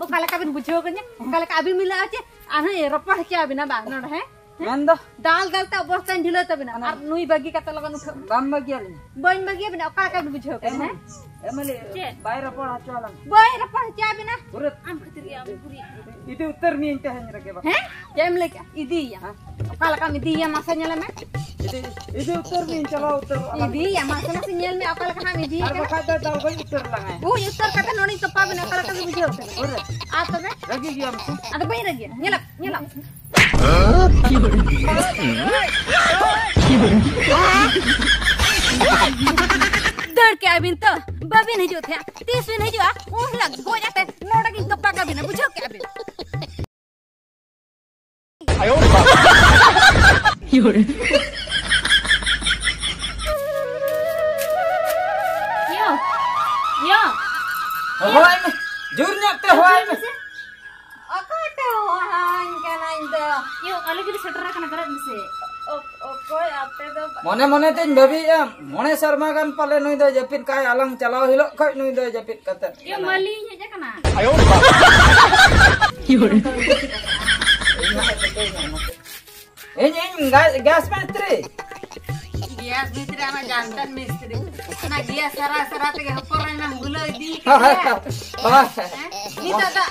ᱚᱠᱟ ᱞᱮᱠᱟ ᱵᱤᱱ ᱵᱩᱡᱷᱟᱹᱣ ᱠᱟᱹᱧᱟ? ᱚᱠᱟ ᱞᱮᱠᱟ ᱟᱹᱵᱤᱱ ᱢᱤᱞᱟᱹᱜᱼᱟ ᱪᱮ? ᱟᱨ ᱦᱚᱸ ᱨᱚᱯᱚᱲ ᱦᱚᱪᱚ ᱟᱹᱵᱤᱱᱟ ᱵᱟᱝ ᱱᱚᱰᱮ, ᱦᱮᱸ? ᱢᱮᱱᱫᱚ? ᱫᱟᱞ ᱫᱟᱞ ᱛᱮ ᱚᱵᱚᱥᱛᱟᱧ ᱰᱷᱤᱞᱟᱹᱣ ᱛᱟᱵᱤᱱᱟ᱾ ᱚᱱᱟ ᱟᱨ ᱱᱩᱭ ᱵᱟᱹᱜᱤ ᱠᱟᱛᱮ ᱞᱚᱜᱚᱱ ᱩᱴᱷᱟᱹᱜ ᱢᱮ᱾ ᱵᱟᱢ ᱵᱟᱹᱜᱤᱭᱟᱞᱤᱧᱟ? ᱵᱟᱹᱧ ᱵᱟᱹᱜᱤᱭᱟᱵᱤᱱᱟ᱾ ᱚᱠᱟ ᱞᱮᱠᱟ ᱵᱤᱱ ᱵᱩᱡᱷᱟᱹᱣ ᱠᱟᱱᱟ, ᱮᱢᱟᱞᱤ-, ᱦᱮᱸ? ᱮᱢᱟᱞᱤ, ᱪᱮᱫ? ᱵᱟᱭ ᱨᱚᱯᱚᱲ ᱦᱚᱪᱚ ᱟᱞᱟᱝ᱾ ᱵᱟᱹᱧ ᱨᱚᱯᱚᱲ ᱦᱚᱪᱚ ᱟᱵᱤᱱᱟ᱾ ᱯᱩᱨᱟᱹ ᱟᱢ ᱠᱷᱟᱹᱛᱤᱨ ᱜᱮ ᱟᱵᱚ ᱯᱩᱨᱤ᱾ ᱤᱫᱤ ᱩᱛᱟᱹᱨ ᱢᱤᱭᱟᱹᱧ ᱛᱮᱦᱮᱧ ᱨᱮᱜᱮ ᱵᱟᱠᱷᱟᱱ᱾ ᱦᱮᱸ? ᱪᱮᱫ ᱮᱢ ᱞᱟᱹᱭ ᱠᱮᱜᱼᱟ? ᱤᱫᱤᱭᱮᱭᱟ? ᱦᱮᱸ? ᱚᱠᱟ ᱞᱮᱠᱟᱢ ᱤᱫᱤᱭᱮᱭᱟ ᱢᱟᱥᱮ ᱧᱮᱞᱮ ᱢᱮ᱾ ᱤᱫᱤ, ᱤᱫᱤ ᱩᱛᱟᱹᱨ ᱢᱤᱭᱟᱹᱧ, ᱪᱟᱞᱟᱣ ᱩᱛᱟᱹᱨᱚᱜ ᱟᱞᱟᱝ᱾ ᱤᱫᱤᱭᱮᱭᱟ ᱢᱟᱥᱮ, ᱢᱟᱥᱮ ᱧᱮᱞ ᱢᱮ ᱚᱠᱟ ᱞᱮᱠᱟ ᱦᱟᱸᱜ ᱮᱢ ᱤᱫᱤᱭᱮ ᱟᱨ ᱠᱟᱱᱟ᱾ ᱵᱟᱠᱷᱟᱡ ᱫᱚ ᱫᱟᱞ ᱵᱟᱹᱧ ᱩᱛᱟᱹᱨ ᱞᱟᱝᱟᱭ᱾ ᱦᱳᱭ, ᱩᱛᱟᱹᱨ ᱠᱟᱛᱮ ᱱᱚᱰᱮᱧ ᱛᱚᱯᱟ ᱵᱤᱱᱟ, ᱚᱠᱟ ᱞᱮᱠᱟ ᱵᱤᱱ ᱵᱩᱡᱷᱟᱹᱣ ᱠᱟᱱᱟ? ᱯᱩᱨᱟᱹ᱾ ᱟᱨ ᱛᱚᱵᱮ? ᱨᱟᱹᱜᱤ ᱜᱮᱭᱟᱢ ᱥᱮ? ᱟᱫᱚ ᱵᱟᱹᱧ ᱨᱟᱹᱜᱤᱭᱟ, ᱧᱮᱞᱟᱢ, ᱧᱮᱞᱟᱢ᱾ ᱫᱟᱹᱲ ᱠᱮᱜᱼᱟ ᱵᱤᱱ ᱛᱚ, ᱵᱟᱹᱵᱤᱱ ᱦᱤᱡᱩᱜ ᱛᱟᱦᱮᱸᱜᱼᱟ᱾ ᱛᱤᱥ ᱵᱤᱱ ᱦᱤᱡᱩᱜᱼᱟ, ᱩᱱ ᱦᱤᱞᱳᱜ ᱜᱚᱡ ᱟᱛᱮ ᱱᱚᱰᱮ ᱜᱤᱧ ᱛᱚᱯᱟ ᱠᱟᱵᱤᱱᱟ, ᱵᱩᱡᱷᱟᱹᱣ ᱠᱮᱜᱼᱟ ᱵᱤᱱ᱾ ᱭᱳ, ᱭᱳ᱾ ᱦᱚᱦᱚᱣᱟᱭ ᱢᱮ, ᱡᱳᱨ ᱧᱚᱜ ᱛᱮ ᱦᱚᱦᱚᱣᱟᱭ ᱢᱮ᱾ ᱚᱠᱚᱭ ᱯᱮ ᱦᱚᱦᱚᱣᱟᱹᱧ ᱠᱟᱱᱟ ᱤᱧ ᱫᱚ? ᱭᱳ, ᱟᱞᱮ ᱜᱮᱞᱮ ᱥᱮᱴᱮᱨ ᱟᱠᱟᱱᱟ, ᱵᱮᱨᱮᱫ ᱢᱮᱥᱮ᱾ ᱚ-, ᱚᱠᱚᱭ ᱟᱯᱮ ᱫᱚ? ᱢᱚᱱᱮ ᱢᱚᱱᱮ ᱛᱤᱧ ᱵᱷᱟᱹᱵᱤᱭᱮᱫᱼᱟ, ᱢᱚᱬᱮ ᱥᱮᱨᱢᱟ ᱜᱟᱱ ᱯᱟᱞᱮ ᱱᱩᱭ ᱫᱚᱭ ᱡᱟᱹᱯᱤᱫ ᱠᱟᱜᱼᱟᱭ, ᱟᱞᱟᱝ ᱪᱟᱞᱟᱣ ᱦᱤᱞᱳᱜ ᱠᱷᱚᱡ ᱱᱩᱭ ᱫᱚᱭ ᱡᱟᱹᱯᱤᱫ ᱠᱟᱛᱮᱫ ᱭᱳ, ᱠᱟᱱᱟᱭ᱾ ᱢᱟᱹᱞᱤᱧ ᱦᱮᱡ ᱟᱠᱟᱱᱟ᱾ ᱤᱧ, ᱤᱧ, ᱜᱮᱥ, ᱜᱮᱥ ᱢᱤᱥᱛᱨᱤ᱾ ᱜᱮᱥ ᱵᱷᱤᱛᱨᱤ ᱟᱢᱟᱜ ᱡᱟᱱᱛᱟᱱ ᱢᱤᱥᱛᱨᱤ᱾ ᱚᱱᱟ ᱜᱮᱥ ᱥᱟᱨᱟ ᱥᱟᱨᱟ ᱛᱮᱜᱮ ᱦᱚᱯᱚᱱ ᱮᱨᱟ ᱦᱩᱞᱟᱹᱣ ᱤᱫᱤ ᱠᱮᱫᱮᱭᱟ᱾ ᱦᱮᱸ? ᱱᱤᱛᱚᱜ ᱫᱚ,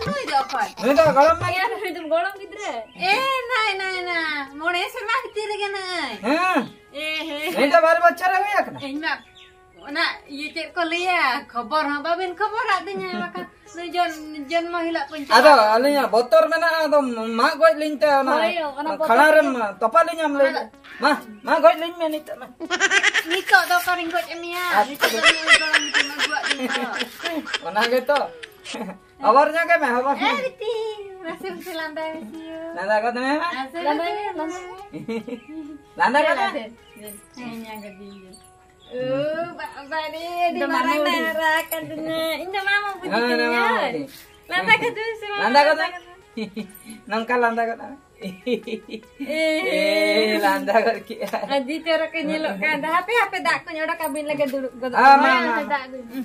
ᱱᱩᱭ ᱫᱚ ᱚᱠᱚᱭ? ᱱᱩᱭ ᱫᱚ ᱜᱚᱲᱚᱢ ᱢᱟᱹᱭ᱾ ᱱᱩᱭ ᱫᱚ ᱜᱚᱲᱚᱢ ᱜᱤᱫᱽᱨᱟᱹ᱾ ᱮ, ᱱᱟᱭ, ᱱᱟᱭ, ᱱᱟᱭ᱾ ᱢᱚᱬᱮ ᱥᱮᱨᱢᱟ ᱵᱷᱤᱛᱤᱨ ᱨᱮᱜᱮ ᱱᱟᱭ᱾ ᱦᱮᱸ᱾ ᱮ, ᱦᱮᱸ᱾ ᱱᱩᱭ ᱫᱚ ᱵᱟᱨ ᱵᱚᱪᱷᱚᱨ ᱮ ᱦᱩᱭ ᱟᱠᱟᱱᱟ᱾ ᱤᱧ ᱢᱟ ᱚᱱᱟ ᱤᱭᱟᱹ ᱪᱮᱫ ᱠᱚ ᱞᱟᱹᱭᱟ, ᱠᱷᱚᱵᱚᱨ ᱦᱚᱸ ᱵᱟᱵᱮᱱ ᱠᱷᱚᱵᱚᱨᱟᱫ ᱫᱤᱧᱟ, ᱵᱟᱠᱷᱟᱱ ᱱᱩᱭ ᱡᱚᱱ-, ᱡᱚᱱᱢᱚ ᱦᱤᱞᱳᱜ ᱠᱚᱧ ᱟᱫᱚ ᱪᱟᱞᱟᱜᱼᱟ᱾ ᱟᱹᱞᱤᱧᱟᱜ ᱵᱚᱛᱚᱨ ᱢᱮᱱᱟᱜᱼᱟ, ᱟᱫᱚ ᱢᱟᱜ ᱜᱚᱡ ᱞᱤᱧ ᱛᱮ ᱚᱱᱟ ᱦᱳᱭ, ᱚᱱᱟ ᱵᱚᱛᱚᱨ ᱠᱷᱟᱲᱟ ᱨᱮᱢ ᱛᱮᱜᱮ᱾ ᱛᱚᱯᱟ ᱞᱤᱧᱟᱢ ᱞᱟᱹᱭ ᱚᱱᱟ ᱫᱚ ᱢᱟ, ᱢᱟ ᱜᱚᱡ ᱞᱤᱧ ᱢᱮ ᱱᱤᱛᱚᱜ ᱢᱟ᱾ ᱱᱤᱛᱚᱜ ᱫᱚ ᱚᱠᱟᱨᱤᱧ ᱜᱚᱡ ᱢᱮᱭᱟ? ᱟᱪᱪᱷᱟ᱾ ᱱᱤᱛᱚᱜ ᱫᱚ ᱱᱩᱭ ᱜᱚᱲᱚᱢ ᱜᱤᱫᱽᱨᱟᱹ ᱟᱹᱜᱩᱣᱟᱫ ᱫᱤᱧ ᱫᱚ᱾ ᱚᱱᱟ ᱜᱮᱛᱚ᱾ ᱦᱚᱵᱚᱨ ᱧᱚᱜ ᱜᱮ ᱢᱮ, ᱦᱚᱵᱚᱨ ᱧᱚᱜ ᱮ ᱢᱮ᱾ ᱵᱤᱴᱤ, ᱱᱟᱥᱮ ᱢᱟᱥᱮ ᱞᱟᱸᱫᱟᱭ ᱢᱮᱥᱮ ᱭᱳ᱾ ᱞᱟᱸᱫᱟ ᱜᱚᱫ ᱢᱮ ᱢᱟ᱾ ᱱᱟᱥᱮ ᱞᱟᱸᱫᱟ ᱢᱟᱥᱮ᱾ ᱢᱮ, ᱞᱟᱸᱫᱟ ᱢᱮ᱾ ᱞᱟᱸᱫᱟ ᱜᱚᱫ ᱢᱮ᱾ ᱦᱮᱸ, ᱧᱟᱢ ᱠᱮᱫᱤᱧ ᱜᱮ᱾ ᱳ, ᱵᱟᱵᱟ ᱨᱮ, ᱟᱹᱰᱤ ᱫᱚ ᱢᱟᱨᱟᱝ ᱢᱟᱢᱩ᱾ ᱦᱟᱨᱟ ᱟᱠᱟᱱ ᱫᱤᱧᱟ᱾ ᱤᱧ ᱫᱚ ᱢᱟᱢᱩ ᱵᱩᱡᱷᱟᱹᱣ ᱦᱮᱸ, ᱦᱮᱸ, ᱠᱤᱫᱤᱧᱟ᱾ ᱢᱟᱢᱩ ᱵᱩᱡᱷᱟᱹᱣ᱾ ᱞᱟᱸᱫᱟ ᱠᱟᱫᱟᱹᱧ ᱥᱮ ᱵᱟᱝ? ᱞᱟᱸᱫᱟ ᱞᱟᱸᱫᱟ ᱠᱟᱫᱟᱹᱧ᱾ ᱠᱟᱫᱟᱹᱧ᱾ ᱱᱚᱝᱠᱟ ᱞᱟᱸᱫᱟ ᱠᱟᱫᱟᱹᱧ᱾ ᱮ᱾ ᱮ, ᱞᱟᱸᱫᱟ ᱜᱚᱫ ᱠᱮᱜᱼᱟ᱾ ᱟᱹᱰᱤ ᱪᱚᱨᱚᱠ ᱮ ᱧᱮᱞᱚᱜ ᱠᱟᱱ᱾ ᱦᱟᱯᱮ, ᱦᱟᱯᱮ, ᱫᱟᱜ ᱠᱚᱧ ᱚᱰᱚᱠ ᱟᱹᱵᱤᱱ ᱞᱟᱹᱜᱤᱫ ᱫᱩᱲᱩᱵ ᱜᱚᱫᱚᱜ ᱦᱮᱸ, ᱠᱟᱱᱟ᱾ ᱢᱟ, ᱢᱟ, ᱦᱮᱸ, ᱢᱟ᱾ ᱫᱟᱜ ᱟᱹᱜᱩᱭ ᱢᱮ᱾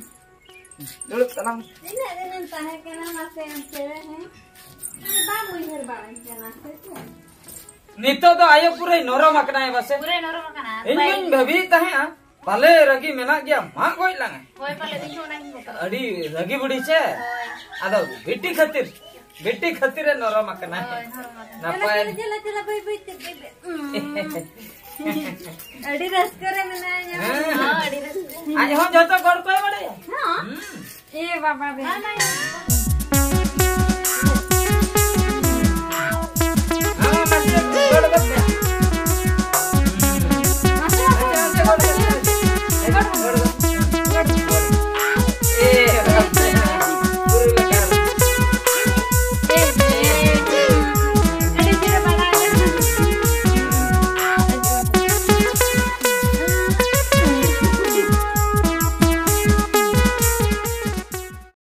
ᱫᱩᱲᱩᱵ ᱛᱟᱞᱟᱝ ᱢᱮ᱾ ᱛᱤᱱᱟᱹᱜ ᱫᱤᱱᱮᱢ ᱛᱟᱦᱮᱸ ᱠᱟᱱᱟ ᱢᱟᱥᱮ ᱚᱱᱛᱮ ᱨᱮ, ᱦᱮᱸ? ᱵᱟᱢ ᱩᱭᱦᱟᱹᱨ ᱵᱟᱲᱟᱧ ᱠᱟᱱᱟ ᱥᱮ ᱪᱮᱫ? ᱱᱤᱛᱚᱜ ᱫᱚ ᱟᱭᱳ ᱯᱩᱨᱟᱹᱭ ᱱᱚᱨᱚᱢ ᱟᱠᱟᱱᱟᱭ ᱵᱟᱥᱮ? ᱯᱩᱨᱟᱹᱭ ᱱᱚᱨᱚᱢ ᱟᱠᱟᱱᱟ᱾ ᱤᱧ ᱢᱟᱧ ᱵᱷᱟᱹᱵᱤᱭᱮᱫ ᱛᱟᱦᱮᱸᱜᱼᱟ, ᱯᱟᱞᱮ ᱨᱟᱹᱜᱤ ᱢᱮᱱᱟᱜ ᱜᱮᱭᱟ, ᱢᱟᱜ ᱜᱚᱡ ᱞᱟᱝᱟ᱾ ᱦᱳᱭ, ᱯᱟᱞᱮ ᱤᱧ ᱦᱚᱸ ᱚᱱᱟᱧ ᱵᱚᱛᱚᱨᱚᱜ ᱟᱹᱰᱤ ᱨᱟᱹᱜᱤ ᱵᱩᱰᱷᱤ ᱥᱮ? ᱦᱳᱭ᱾ ᱟᱫᱚ ᱵᱤᱴᱤ ᱠᱷᱟᱹᱛᱤᱨ, ᱵᱤᱴᱤ ᱠᱷᱟᱹᱛᱤᱨ ᱮ ᱱᱚᱨᱚᱢ ᱟᱠᱟᱱᱟ᱾ ᱦᱳᱭ, ᱱᱚᱨᱚᱢ ᱟᱠᱟᱱᱟ᱾ ᱱᱟᱯᱟᱭ᱾ ᱪᱟᱞᱟᱜ ᱠᱟᱱᱟ, ᱪᱟᱞᱟᱜ, ᱵᱟᱹᱭ ᱵᱟᱹᱭ ᱛᱮ, ᱵᱟᱹᱭ ᱵᱟᱹᱭ᱾ ᱩᱸ᱾ ᱟᱹᱰᱤ ᱨᱟᱹᱥᱠᱟᱹ ᱨᱮ ᱢᱮᱱᱟᱭᱟ᱾ ᱦᱮᱸ᱾ ᱦᱚᱸ, ᱟᱹᱰᱤ ᱨᱟᱹᱥᱠᱟᱹ᱾ ᱟᱡ ᱦᱚᱸ ᱡᱚᱛᱚ ᱜᱚᱲ ᱠᱚᱭ ᱵᱟᱲᱟᱭᱟ᱾ ᱦᱚᱸ? ᱦᱩᱸ᱾ ᱮ ᱵᱟᱵᱟ ᱨᱮ᱾ ᱵᱟᱝ, ᱵᱟᱝ, ᱵᱟᱝ᱾